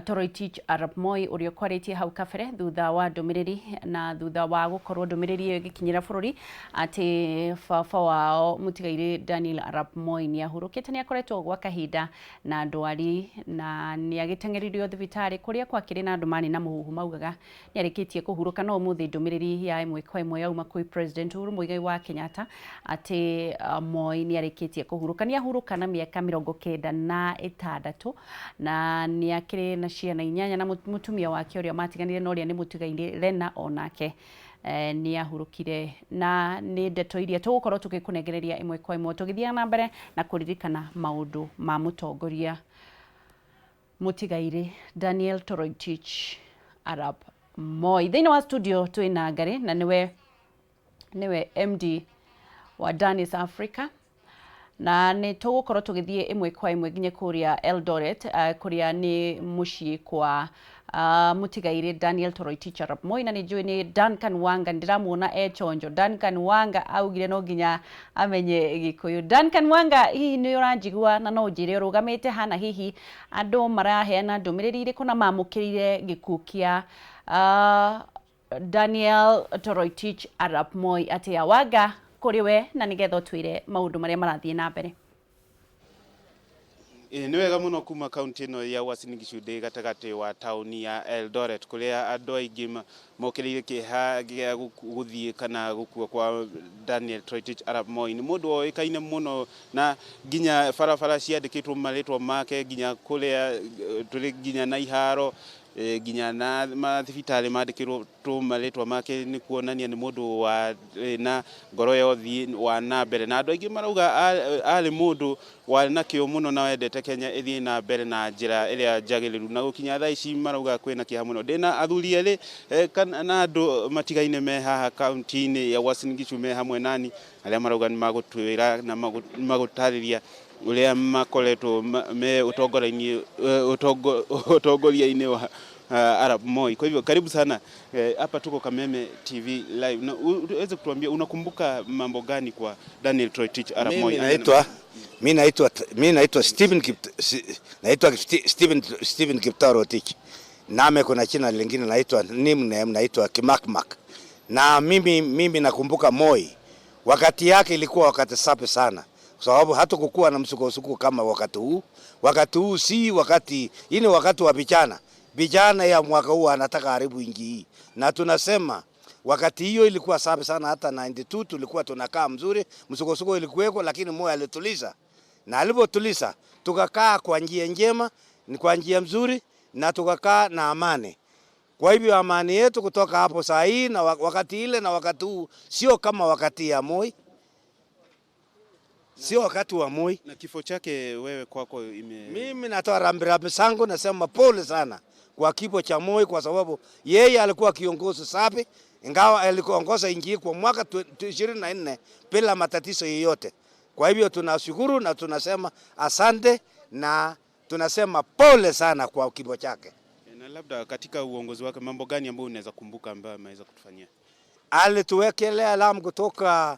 Toroitich arap Moi ũrĩa ũkwarĩtie hau kabere thutha wa ndũmĩrĩri, na thutha wa gũkorwo ndũmĩrĩri ĩyo ĩgĩkinyĩra bũrũri atĩ baba wao mũtigairĩ Daniel arap Moi nĩ ahurũkĩte. Nĩ akoretwo gwa kahinda na ndwari, na nĩ agĩteng'eririo thibitarĩ kũrĩa kwakĩrĩ na andũ marĩ na mũhuhu maugaga nĩ arĩkĩtie kũhurũka. No ũmũthĩ ndũmĩrĩri ya ĩmwe kwa ĩmwe yauma kwĩ President Uhuru Muigai wa Kenyatta atĩ Moi nĩ arĩkĩtie kũhurũka. Nĩ ahurũka na mĩaka 96, na nĩ akĩrĩ na ciana inyanya na mũtumia wake ũrĩa matiganire na ũrĩa nĩ mũtigairĩ Lena onake nĩ ahurũkire. Na nĩ ndeto iria tũgũkorwo tũgĩkũnengereria ĩmwe kwa ĩmwe tũgĩthiaga na mbere na kũririkana maũndũ ma mũtongoria mũtigairĩ Daniel Toroitich arap Moi. Thĩinĩ wa studio twĩna Ngarĩ, na nĩwe MD wa Danis Africa, na nĩ tũgũkorwo tũgĩthiĩ ĩmwe kwa ĩmwe nginya kũrĩa Eldoret, kũrĩa nĩ mũciĩ kwa mũtigairĩ Daniel Toroitich arap Moi. Na nĩ njũĩ nĩ Duncan Wanga, ndĩramuona e chonjo. Duncan Wanga augire no nginya amenye Gĩkũyũ. Duncan Wanga, hihi nĩ ũranjigua? Na no ũnjĩre ũrũgamĩte hana, hihi andũ maraheana ndũmĩrĩri irĩkũ na mamũkĩrire gĩkuũ kĩa Daniel Toroitich arap Moi atĩa? Wanga, kũrĩ we, na nĩgetha ũtwĩre maũndũ marĩa marathiĩ na mbere. Ĩ, nĩ wega mũno. Kuma kaunti ĩno ya Uasin Gishu, ndĩ gatagatĩ wa taũni ya Eldoret, kũrĩa andũ aingĩ mokĩrĩire kĩeha gĩa gũthiĩ kana gũkua kwa Daniel Toroitich arap Moi. Nĩ mũndũ woĩkaine mũno, na nginya barabara ciandĩkĩtwo marĩtwa make, nginya kũrĩa tũrĩ, nginya na iharo, nginya na mathibitarĩ mandĩkĩrwo marĩtwa make, nĩ kuonania nĩ mũndũ wa na ngoro ya ũthii wa na mbere. Na andũ aingĩ marauga arĩ mũndũ warĩ na kĩo mũno na wendete Kenya ĩthiĩ na mbere na njĩra ĩrĩa njagĩrĩru. Na gũkinya thaa ici marauga kwĩna kĩeha mũno. Ndĩna athuri erĩ, kana na andũ matigaine me haha kaunti-inĩ ya Uasin Gishu me hamwe nani, arĩa marauga nĩ magũtwĩra na magũtarĩria ũrĩa makoretwo me ũtongoria-inĩ wa arap Moi. Kwa hivyo karibu sana, hapa tuko Kameme TV Live, na uweze kutuambia unakumbuka mambo gani kwa Daniel Toroitich arap Moi? Mimi naitwa Stephen Stephen Kiptaro Rotich. Name kuna jina lingine naitwa nickname, naitwa Kimakmak. Na mimi nakumbuka Moi. Wakati yake ilikuwa wakati safi sana, kwa sababu hatukukuwa na msukosuko kama wakati huu. Wakati huu si wakati, hii ni wakati wa vijana. Vijana ya mwaka huu anataka haribu nchi hii. Na tunasema wakati hiyo ilikuwa safi sana, hata 92 tulikuwa tunakaa mzuri, msukosuko ilikuweko, lakini Moi alituliza, na alipotuliza tukakaa kwa njia njema, ni kwa njia mzuri, na tukakaa na amani. Kwa hivyo amani yetu kutoka hapo saa hii na wakati ile na wakati huu sio kama wakati ya Moi, sio wakati wa Moi. Na kifo chake wewe kwako ime Mimi natoa rambirambi zangu, nasema pole sana kwa kifo cha Moi, kwa sababu yeye alikuwa kiongozi safi, ingawa alikuongoza nchi kwa mwaka 24 bila matatizo yoyote. Kwa hivyo tunashukuru na tunasema asante na tunasema pole sana kwa kifo chake. Na labda katika uongozi wake mambo gani ambayo unaweza kumbuka ambayo ameweza kutufanyia? Alituwekelea lami kutoka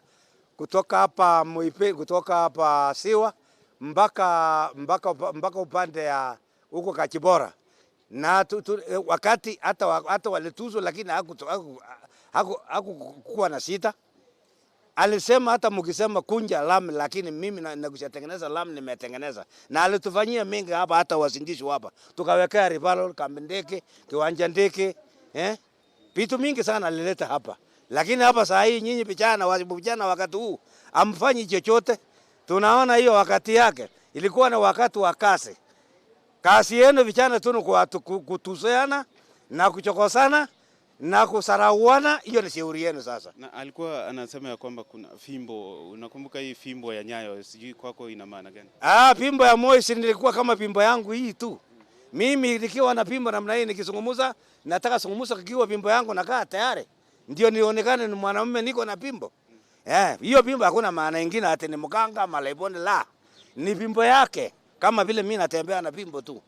hapa Muipe, kutoka hapa Siwa mpaka mpaka mpaka upande ya huko Kachibora na wakati hata walituzwa, lakini hakukuwa na sita. Alisema hata mkisema kunja lami, lakini mimi nakushatengeneza lami, nimetengeneza. Na alitufanyia mingi hapa, hata Uasin Gishu hapa tukawekea ribalo, kambi ndege, kiwanja ndege, vitu mingi sana alileta hapa. Lakini hapa saa hii nyinyi vijana, vijana wakati huu amfanyi chochote. Tunaona hiyo wakati yake ilikuwa na wakati wa kasi. Kasi yenu vijana tu ni kutuseana na kuchokosana na kusarauana, hiyo ni shauri yenu sasa. Na alikuwa anasema ya kwamba kuna fimbo, unakumbuka hii fimbo ya Nyayo, sijui kwako ina maana gani? Fimbo ya Moi si nilikuwa kama fimbo yangu hii tu. Mimi nikiwa na fimbo namna hii nikizungumza, nataka zungumza kikiwa fimbo yangu nakaa tayari. Ndio nionekane ni mwanamume niko na fimbo. Hiyo fimbo hakuna maana nyingine ati ni mganga malaiboni la. Ni fimbo yake kama vile mimi natembea na fimbo tu.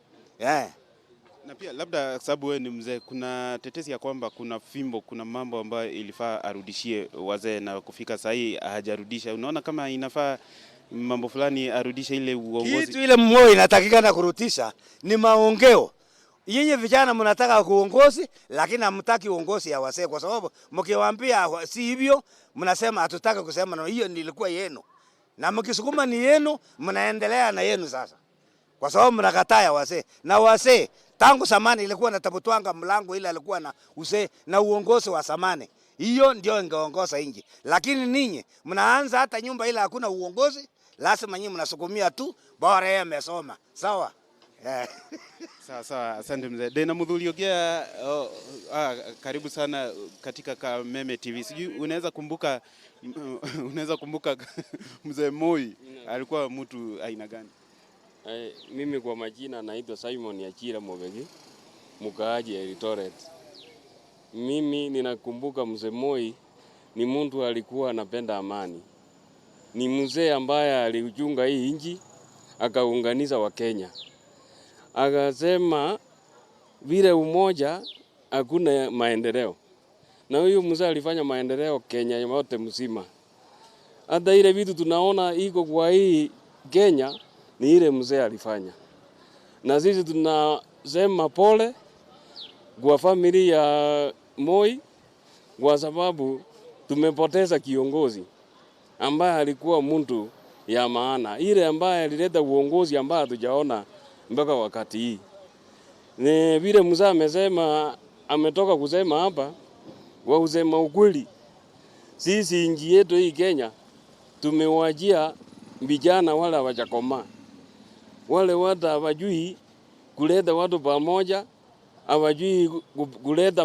Na pia labda sababu wewe ni mzee, kuna tetesi ya kwamba kuna fimbo, kuna mambo ambayo ilifaa arudishie wazee na kufika saa hii hajarudisha. Unaona kama inafaa mambo fulani arudishe ile uongozi? Kitu ile Moi inatakikana kurudisha ni maongeo. Nyinyi vijana mnataka uongozi lakini hamtaki uongozi ya wazee, kwa sababu mkiwaambia si hivyo mnasema hatutaki kusema, na hiyo nilikuwa yenu. Na mkisukuma ni yenu, mnaendelea na yenu sasa. Kwa sababu mnakataa ya wazee. Na wazee tangu zamani ilikuwa na tabutwanga mlango ile alikuwa na uzee na uongozi wa zamani. Hiyo ndio ingeongoza nchi. Lakini ninyi mnaanza hata nyumba ile hakuna uongozi, lazima nyinyi mnasukumia tu bora yeye amesoma. Sawa? Sawa sawa, asante mzee. Dena Muthuri Ogia, karibu sana katika Kameme TV. Sijui unaweza kumbuka mzee Moi alikuwa mtu aina gani? Mimi kwa majina naitwa Simon Achira Mobegi, mkaaji ya Eldoret. Mimi ninakumbuka mzee Moi ni mtu alikuwa anapenda amani. Ni mzee ambaye alichunga hii nchi, akaunganisha Wakenya. Akasema bila umoja hakuna maendeleo. Na huyu mzee alifanya maendeleo Kenya yote mzima. Hata ile vitu tunaona iko kwa hii Kenya ni ile mzee alifanya. Na sisi tunasema pole kwa familia ya Moi kwa sababu tumepoteza kiongozi ambaye alikuwa mtu ya maana, ile ambaye alileta uongozi ambaye hatujaona mpaka wakati hii. Ni vile mzee amesema, ametoka kusema hapa, kwa kusema ukweli, sisi nchi yetu hii Kenya tumewajia vijana wale hawajakomaa, wale watu hawajui kuleta watu pamoja, hawajui kuleta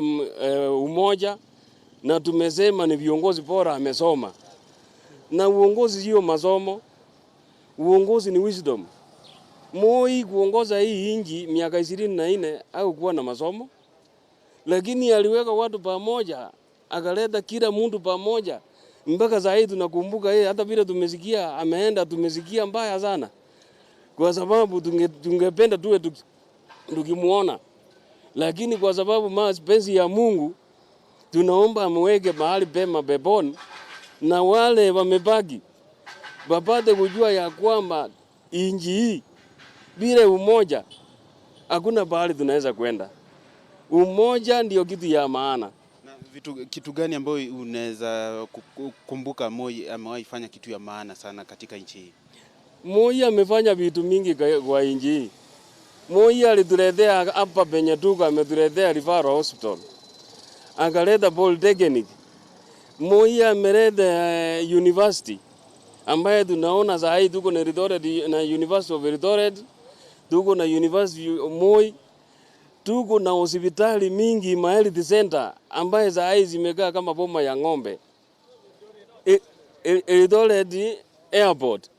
umoja, na tumesema ni viongozi bora amesoma. Na uongozi sio masomo, uongozi ni wisdom. Moi kuongoza hii nchi miaka 24 au kuwa na masomo, lakini aliweka watu pamoja, akaleta kila mtu pamoja. Mpaka saa hii tunakumbuka yeye, hata vile tumesikia ameenda, tumesikia mbaya sana, kwa sababu tungependa tuwe tukimuona, lakini kwa sababu mapenzi ya Mungu tunaomba amweke mahali pema peponi, na wale wamebaki wapate kujua ya kwamba nchi hii bila umoja hakuna pahali tunaweza kwenda. Umoja ndio kitu ya maana. Na kitu gani ambayo unaweza kukumbuka Moi amewahi fanya kitu ya maana sana katika nchi hii? Moi amefanya vitu mingi kwa nchi hii. Moi alituletea hapa penye tuko, ametuletea Referral Hospital, akaleta Polytechnic. Moi ameleta university ambaye tunaona saa hii tuko na Eldoret, na University of Eldoret, tuko na University of Moi, tuko na hospitali mingi, ma health center ambaye saa hii zimekaa kama boma ya ng'ombe. Eldoret Airport.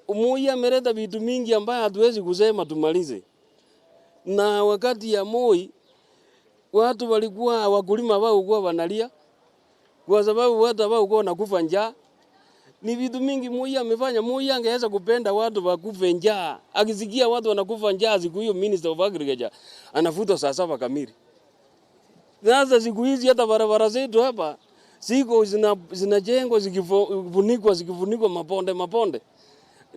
Moi ameleta vitu mingi ambaye hatuwezi kusema tumalize. Na wakati ya Moi watu walikuwa wakulima wao kwa wanalia kwa sababu watu wao wanakufa njaa. Ni vitu mingi Moi amefanya. Moi angeweza kupenda watu wakufe njaa. Akisikia watu wanakufa njaa siku hiyo Minister of Agriculture anafuta saa 7 kamili. Sasa siku hizi hata barabara zetu hapa ziko zinajengwa zikifunikwa maponde maponde.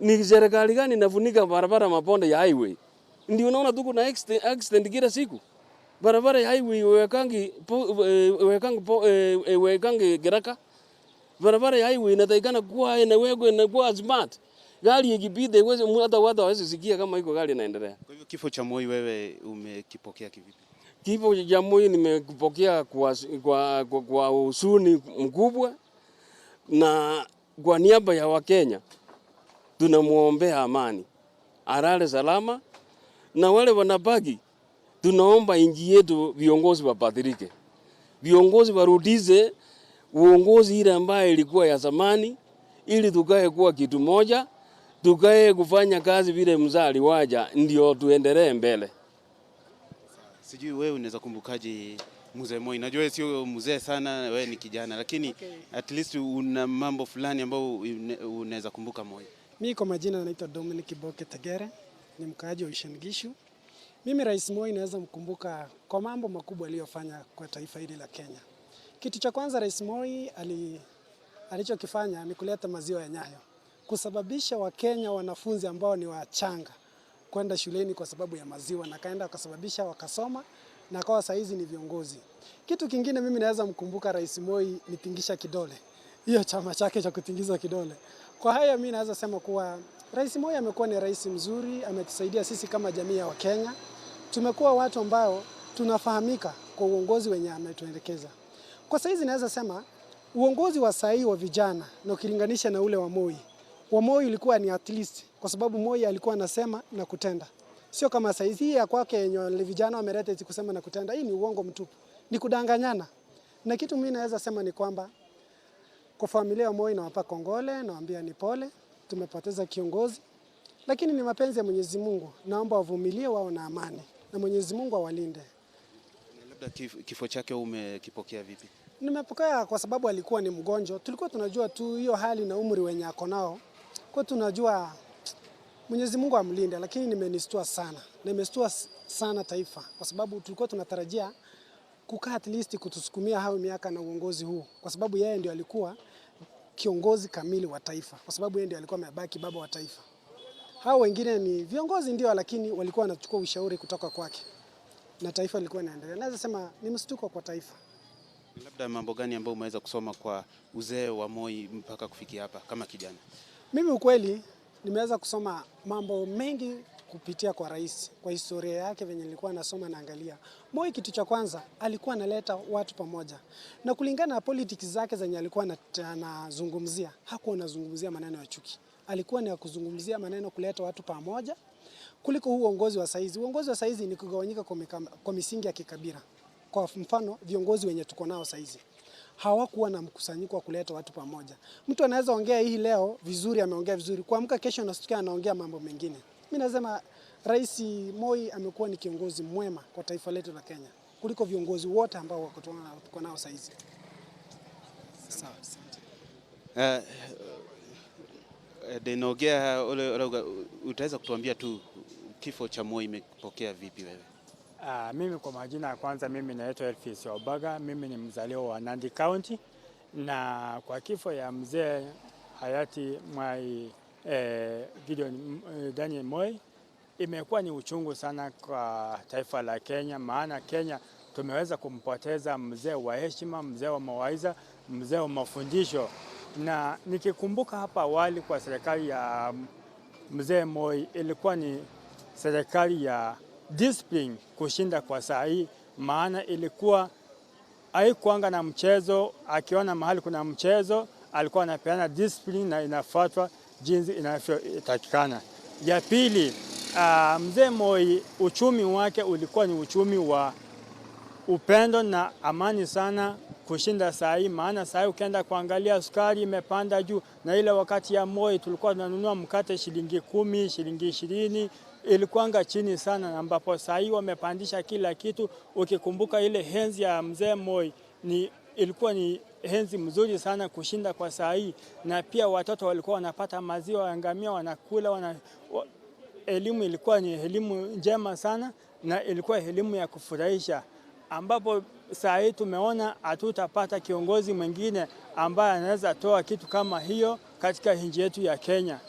Ni serikali gani inafunika barabara mabonde ya highway? Ndio unaona tuko na accident kila siku. Barabara ya highway wekangi geraka. Barabara ya highway inatakikana kuwa inawekwa inakuwa smart. Gari ikipita iweze hata watu hawezi sikia kama iko gari inaendelea. Kwa hivyo kifo cha Moi wewe umekipokea kivipi? Kifo cha Moi nimekipokea kwa huzuni mkubwa, na kwa niaba ya Wakenya tunamuombea amani, alale salama, na wale wanabaki tunaomba nchi yetu viongozi wabadilike, viongozi warudize uongozi ile ambayo ilikuwa ya zamani, ili tukae kuwa kitu moja, tukae kufanya kazi vile mzee aliwaja, ndio tuendelee mbele. Sijui wewe unaweza kumbukaje mzee Moi? Najua wewe sio mzee sana, wewe ni kijana, lakini at least una mambo fulani ambayo unaweza kumbuka Moi. Mi kwa majina naitwa Dominic Boke Tegere, ni mkaaji wa Uasin Gishu. Mimi Rais Moi naweza mkumbuka kwa mambo makubwa aliyofanya kwa taifa hili la Kenya. Kitu cha kwanza Rais Moi alichokifanya ni kuleta maziwa ya Nyayo, kusababisha Wakenya wanafunzi ambao ni wachanga kwenda shuleni kwa sababu ya maziwa, na kaenda akasababisha wakasoma na akawa saizi ni viongozi. Kitu kingine mimi naweza mkumbuka Rais Moi ni tingisha kidole, hiyo chama chake cha kutingiza kidole. Kwa haya mimi naweza sema kuwa Rais Moi amekuwa ni rais mzuri, ametusaidia sisi kama jamii ya Wakenya. Tumekuwa watu ambao tunafahamika kwa uongozi wenye ametuelekeza. Kwa saizi naweza sema uongozi wa sahii wa vijana na ukilinganisha na ule wa Moi, wa Moi ulikuwa ni at least, kwa sababu Moi alikuwa anasema na kutenda, sio kama saizi hii ya kwake yenye vijana wameleta eti kusema na kutenda. Hii ni uongo mtupu, ni kudanganyana. Na kitu mimi naweza sema ni kwamba kwa familia ya Moi nawapa kongole, nawaambia ni pole, tumepoteza kiongozi, lakini ni mapenzi ya Mwenyezi Mungu. Naomba wavumilie, wao na amani, na Mwenyezi Mungu awalinde. Labda kifo chake umekipokea vipi? Nimepokea kwa sababu alikuwa ni mgonjwa, tulikuwa tunajua tu hiyo hali na umri wenye ako nao, kwa tunajua Mwenyezi Mungu amlinde, lakini nimenistua sana, nimestua sana taifa, kwa sababu tulikuwa tunatarajia kukaa at least kutusukumia hayo miaka na uongozi huu, kwa sababu yeye ndio alikuwa kiongozi kamili wa taifa, kwa sababu yeye ndio alikuwa amebaki baba wa taifa. Hao wengine ni viongozi ndio, lakini walikuwa wanachukua ushauri kutoka kwake na taifa lilikuwa linaendelea. Naweza sema ni mshtuko kwa taifa. Labda mambo gani ambayo umeweza kusoma kwa uzee wa Moi mpaka kufikia hapa kama kijana? Mimi ukweli nimeweza kusoma mambo mengi kupitia kwa rais, kwa historia yake venye nilikuwa nasoma naangalia. Moi kitu cha kwanza alikuwa analeta watu pamoja, na kulingana na politics zake zenye alikuwa anazungumzia, hakuwa anazungumzia maneno ya chuki, alikuwa ni ya kuzungumzia maneno kuleta watu pamoja kuliko huu uongozi wa saizi. Uongozi wa saizi ni kugawanyika kwa misingi ya kikabila. Kwa mfano viongozi wenye tuko nao saizi hawakuwa na mkusanyiko wa kuleta watu pamoja. Mtu anaweza ongea hii leo vizuri, ameongea vizuri, kuamka kesho nasikia anaongea mambo mengine. Mimi nasema Rais Moi amekuwa ni kiongozi mwema kwa taifa letu la Kenya kuliko viongozi wote ambao wako tuko nao saizi. Sawa, asante. Denogea ule urauga, utaweza kutuambia tu kifo cha Moi imepokea vipi wewe? Mimi kwa majina ya kwanza mimi naitwa Elvis Obaga, mimi ni mzaliwa wa Nandi County, na kwa kifo ya mzee hayati Mwai Gideon Daniel Moi imekuwa ni uchungu sana kwa taifa la Kenya, maana Kenya tumeweza kumpoteza mzee wa heshima, mzee wa mawaidha, mzee wa mafundisho. Na nikikumbuka hapa awali kwa serikali ya mzee Moi ilikuwa ni serikali ya discipline kushinda kwa saa hii, maana ilikuwa haikuanga na mchezo. Akiona mahali kuna mchezo alikuwa anapeana discipline na inafuatwa jinsi inavyotakikana. Ya pili, mzee Moi uchumi wake ulikuwa ni uchumi wa upendo na amani sana kushinda saa hii, maana saa hii ukienda kuangalia sukari imepanda juu, na ile wakati ya Moi tulikuwa tunanunua mkate shilingi 10, shilingi 20, ilikuwanga chini sana, ambapo saa hii wamepandisha kila kitu. Ukikumbuka ile henzi ya mzee Moi ilikuwa ni henzi mzuri sana kushinda kwa saa hii, na pia watoto walikuwa wanapata maziwa ya ngamia wanakula, elimu ilikuwa ni elimu njema sana na ilikuwa elimu ya kufurahisha, ambapo saa hii tumeona hatutapata kiongozi mwingine ambaye anaweza toa kitu kama hiyo katika nchi yetu ya Kenya.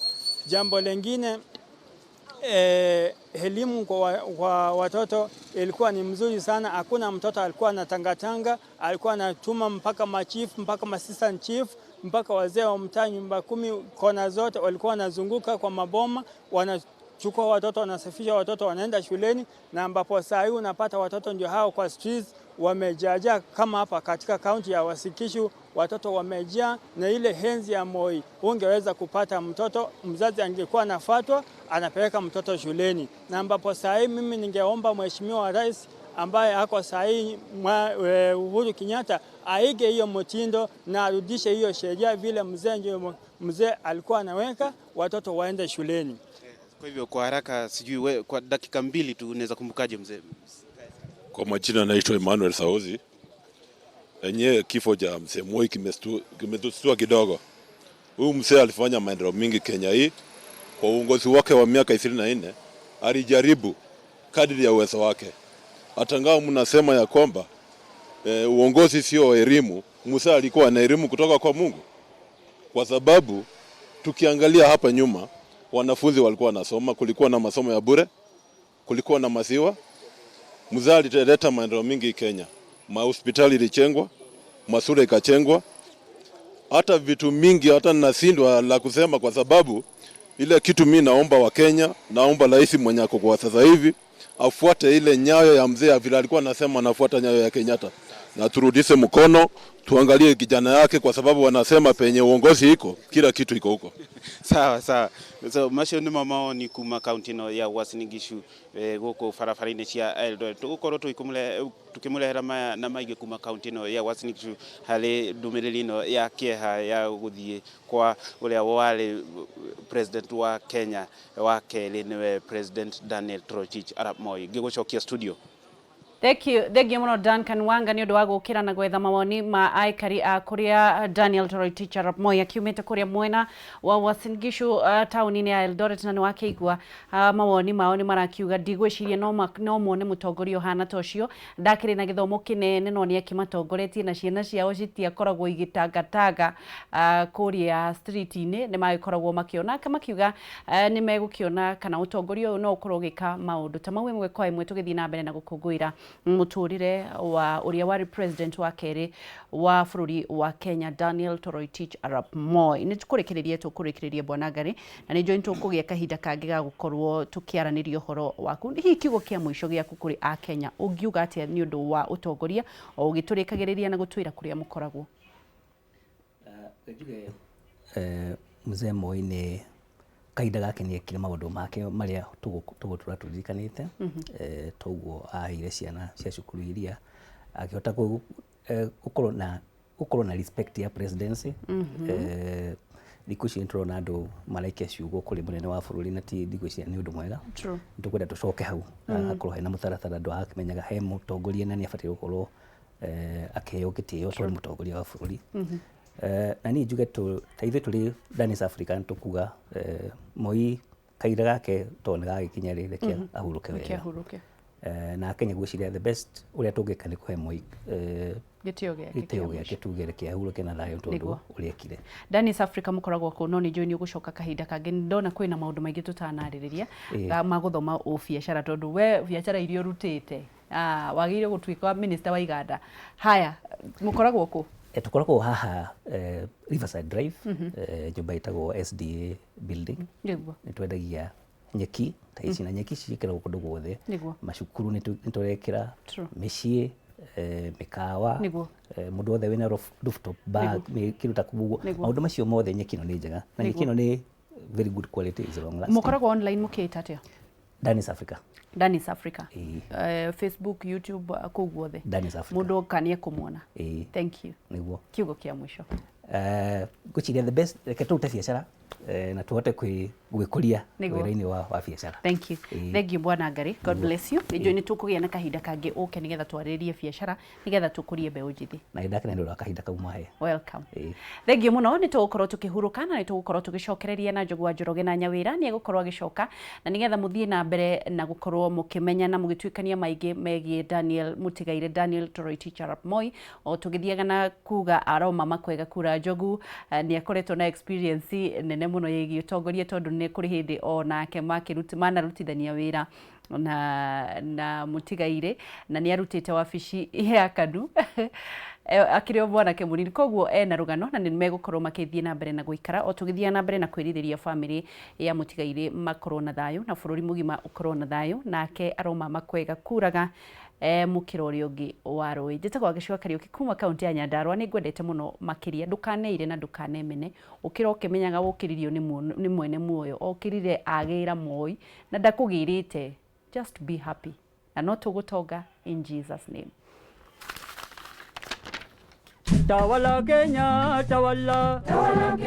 Jambo lengine elimu kwa watoto ilikuwa ni mzuri sana. Hakuna mtoto alikuwa anatangatanga, alikuwa anatuma mpaka machief mpaka assistant chief mpaka wazee wa mtaa nyumba kumi, kona zote walikuwa wanazunguka kwa maboma, wanachukua watoto, wanasafisha watoto, wanaenda shuleni, na ambapo saa hii unapata watoto ndio hao kwa streets wamejaajaa, kama hapa katika kaunti ya Uasin Gishu watoto wamejaa, na ile enzi ya Moi ungeweza kupata mtoto, mzazi angekuwa anafuatwa anapeleka mtoto shuleni, na ambapo saa hii mimi ningeomba Mheshimiwa Rais ambaye ako saa hii Uhuru Kenyatta aige hiyo mtindo na arudishe hiyo sheria vile mzee alikuwa anaweka watoto waende shuleni. Kwa hivyo kwa haraka, sijui we, kwa dakika mbili tu unaweza kumbukaje mzee? Kwa majina naitwa Emmanuel Sauzi. Enyewe kifo cha mzee Moi kimetustua kidogo. Huyu mzee alifanya maendeleo mingi Kenya hii. Kwa uongozi wake wa miaka 24 alijaribu kadri ya uwezo wake. Hata ingawa mnasema ya kwamba uongozi sio elimu, mzee alikuwa na elimu kutoka kwa Mungu, kwa sababu tukiangalia hapa nyuma wanafunzi walikuwa wanasoma, kulikuwa na masomo ya bure, kulikuwa na maziwa. Mzee alileta maendeleo mingi Kenya, mahospitali ilijengwa, mashule ikajengwa, hata vitu mingi, hata nashindwa la kusema, kwa sababu ile kitu mi naomba wa Kenya, naomba rais mwenye ako kwa sasa hivi afuate ile nyayo ya mzee, vile alikuwa anasema anafuata nyayo ya Kenyatta, na turudishe mkono, tuangalie kijana yake, kwa sababu wanasema penye uongozi iko kila kitu iko huko. Sawa sawa. So macio nĩmo mawoni kuma kaunti ĩno ya Uasin Gishu gũkũ barabara-inĩ cia Eldoret. Tũgũkorwo tũkĩmũrehera maya na maingĩ kuma kaunti ĩno ya Uasin Gishu harĩ ndũmĩrĩri ĩno ya kĩeha ya gũthiĩ kwa ũrĩa warĩ president wa Kenya wa kerĩ, nĩwe President Daniel Toroitich arap Moi. Ngĩgũcokia studio. Thank you, thank you muno Duncan Wanga nĩ ũndũ wa gũkĩra na gwetha mawoni ma aikari a kũrĩa Daniel Toroitich arap Moi akiumĩte kũrĩa mwena wa Uasin Gishu taũni-inĩ ya Eldoret, na nĩ wakĩigua mawoni mao nĩ marakiuga ndigwĩciria no mone mũtongoria ũhana ta ũcio. Ndakĩrĩ na gĩthomo kĩnene no nĩ akĩmatongoretie na ciana ciao citiakoragwo igĩtangatanga kũrĩa street-inĩ, nĩ magĩkoragwo makĩona makiuga nĩ megũkĩona kana ũtongoria ũyũ no ũkorwo ũgĩka maũndũ ta mau ĩmwe kwa ĩmwe. Tũgĩthiĩ na mbere na gũkũngũĩra mũtũrĩre wa ũrĩa warĩ president wa kerĩ wa bũrũri wa Kenya, Daniel Toroitich arap Moi. Nĩ tũkũrĩkĩrĩria tũkũrĩkĩrĩria bwana Ngari, na nĩ njũĩ nĩ tũkũgĩa kahinda kangĩ ga gũkorwo tũkĩaranĩria ũhoro waku. Hihi kiugo kĩa mũico gĩaku kũrĩ a Kenya ũngiuga atĩa nĩ ũndũ wa ũtongoria o ũgĩtũrĩkagĩrĩria na gũtwĩra kũrĩa mũkoragwo? Njuge mzee Moi nĩ kahinda gake nĩ ekire maũndũ make marĩa tũgũtũra tũririkanĩte. Toguo aheire ciana cia cukuru iria akĩhota gũkorwo na respect ya presidency. Thikũ ici nĩ tũrona andũ maraikia ciugo kũrĩ mũnene wa bũrũri na ti ndigwĩciria nĩ ũndũ mwega. Nĩ tũkwenda tũcoke hau hakorwo hena mũtaratara, andũ agakĩmenyaga he mũtongoria na nĩ abatiĩ gũkorwo akĩheo gĩtĩo tondũ nĩ mũtongoria wa bũrũri. Na niĩ njuge ta ithuĩ tũrĩ Danis Africa nĩ tũkuga Moi kahinda gake tondũ nĩ gagĩkinya rĩ, reke ahurũke Reke wega. ahurũke. Na Kenya ngwĩciria the best ũrĩa tũngĩka nĩ kũhe Moi gĩtĩo gĩake gĩtĩo kĩa gĩake mũico. Tuge reke ahurũke na thayũ tondũ ũrĩa ekire. Danis Africa mũkoragwo kũ? No nĩ njũĩ nĩ ũgũcoka kahinda kangĩ, nĩ ndona kwĩna maũndũ maingĩ tũtanarĩrĩria ma gũthoma ũbiacara, tondũ we biacara iria ũrutĩte wagĩrĩire gũtuĩka minister wa iganda. Haya, mũkoragwo kũ? Tũkoragwo haha Riverside Drive, nyũmba ĩtagwo SDA building. Nĩ twendagia nyeki ta ici, na nyeki ici ciĩkĩragwo kũndũ guothe. Macukuru nĩ tũrekĩra, mĩciĩ, mĩkawa, mũndũ wothe wĩna rooftop bar, kĩndũ ta kũu ũguo. Maũndũ macio mothe nyeki ĩno nĩ njega, na nyeki ĩno nĩ very good quality, is long lasting. Mũkoragwo online mũkĩĩta atĩa? Danis Africa. Danis Africa. Ĩĩ. Facebook, YouTube, kũu guothe. Danis Africa. Mũndũ oka nĩ ekũmuona. Ĩĩ. Thank you. Nĩguo. Kiugo kĩa mũico? Ngwĩciria the best, reke tũrute biacara na tũhote gwĩkũria wĩra-inĩ wa biacara. Thank you. Ĩĩ. Thank you bwana Ngari. God bless you. Nĩ njũĩ nĩ tũkũgĩa na kahinda kangĩ ũke nĩgetha twarĩrĩrie biacara nĩgetha tũkũrie mbeũ njĩthĩ. Na nĩndakena nĩ ũndũ wa kahinda kau mahe. Welcome. Ĩĩ. Thank you mũno. Nĩ tũgũkorwo tũkĩhurũka na nĩ tũgũkorwo tũgĩcokereria na Njogu wa Njoroge na Nyawĩra nĩ egũkorwo agĩcoka na nĩgetha mũthiĩ na mbere na gũkorwo mũkĩmenya na mũgĩtuĩkania maingĩ megiĩ Daniel Mũtigaire Daniel Toroitich arap Moi, o tũgĩthiaga na kuga aroma makwega kura. Njogu nĩ akoretwo na experience nene. mũno ĩgiĩ ũtongoria, tondũ nĩ kũrĩ hĩndĩ onake manarutithania wĩra na mũtigairĩ, na nĩ arutĩte wabici ya KANU akĩrĩ o mwanake mũnini. Koguo ena rũgano na nĩ megũkorwo makĩthiĩ na mbere na gũikara o tũgĩthiaga na mbere na kwĩrirĩria bamĩrĩ ya mũtigairĩ makorwo na thayũ na bũrũri mũgima ũkorwo na thayũ. Nake aromama kwega kuraga mũkĩra ũrĩa ũngĩ wa rũĩ. Njĩtagwo Gĩcũa Kariũki kuma kaunti ya Nyandarua. Nĩ ngwendete mũno makĩria. Ndũkaneire na ndũkanemene. Ũkĩra ũkĩmenyaga ũkĩririo nĩ mwene muoyo. Okĩrire agĩra Moi na ndakũgĩrĩte. Just be happy na no tũgũtonga in Jesus name. Tawala Kenya, tawala. Tawala.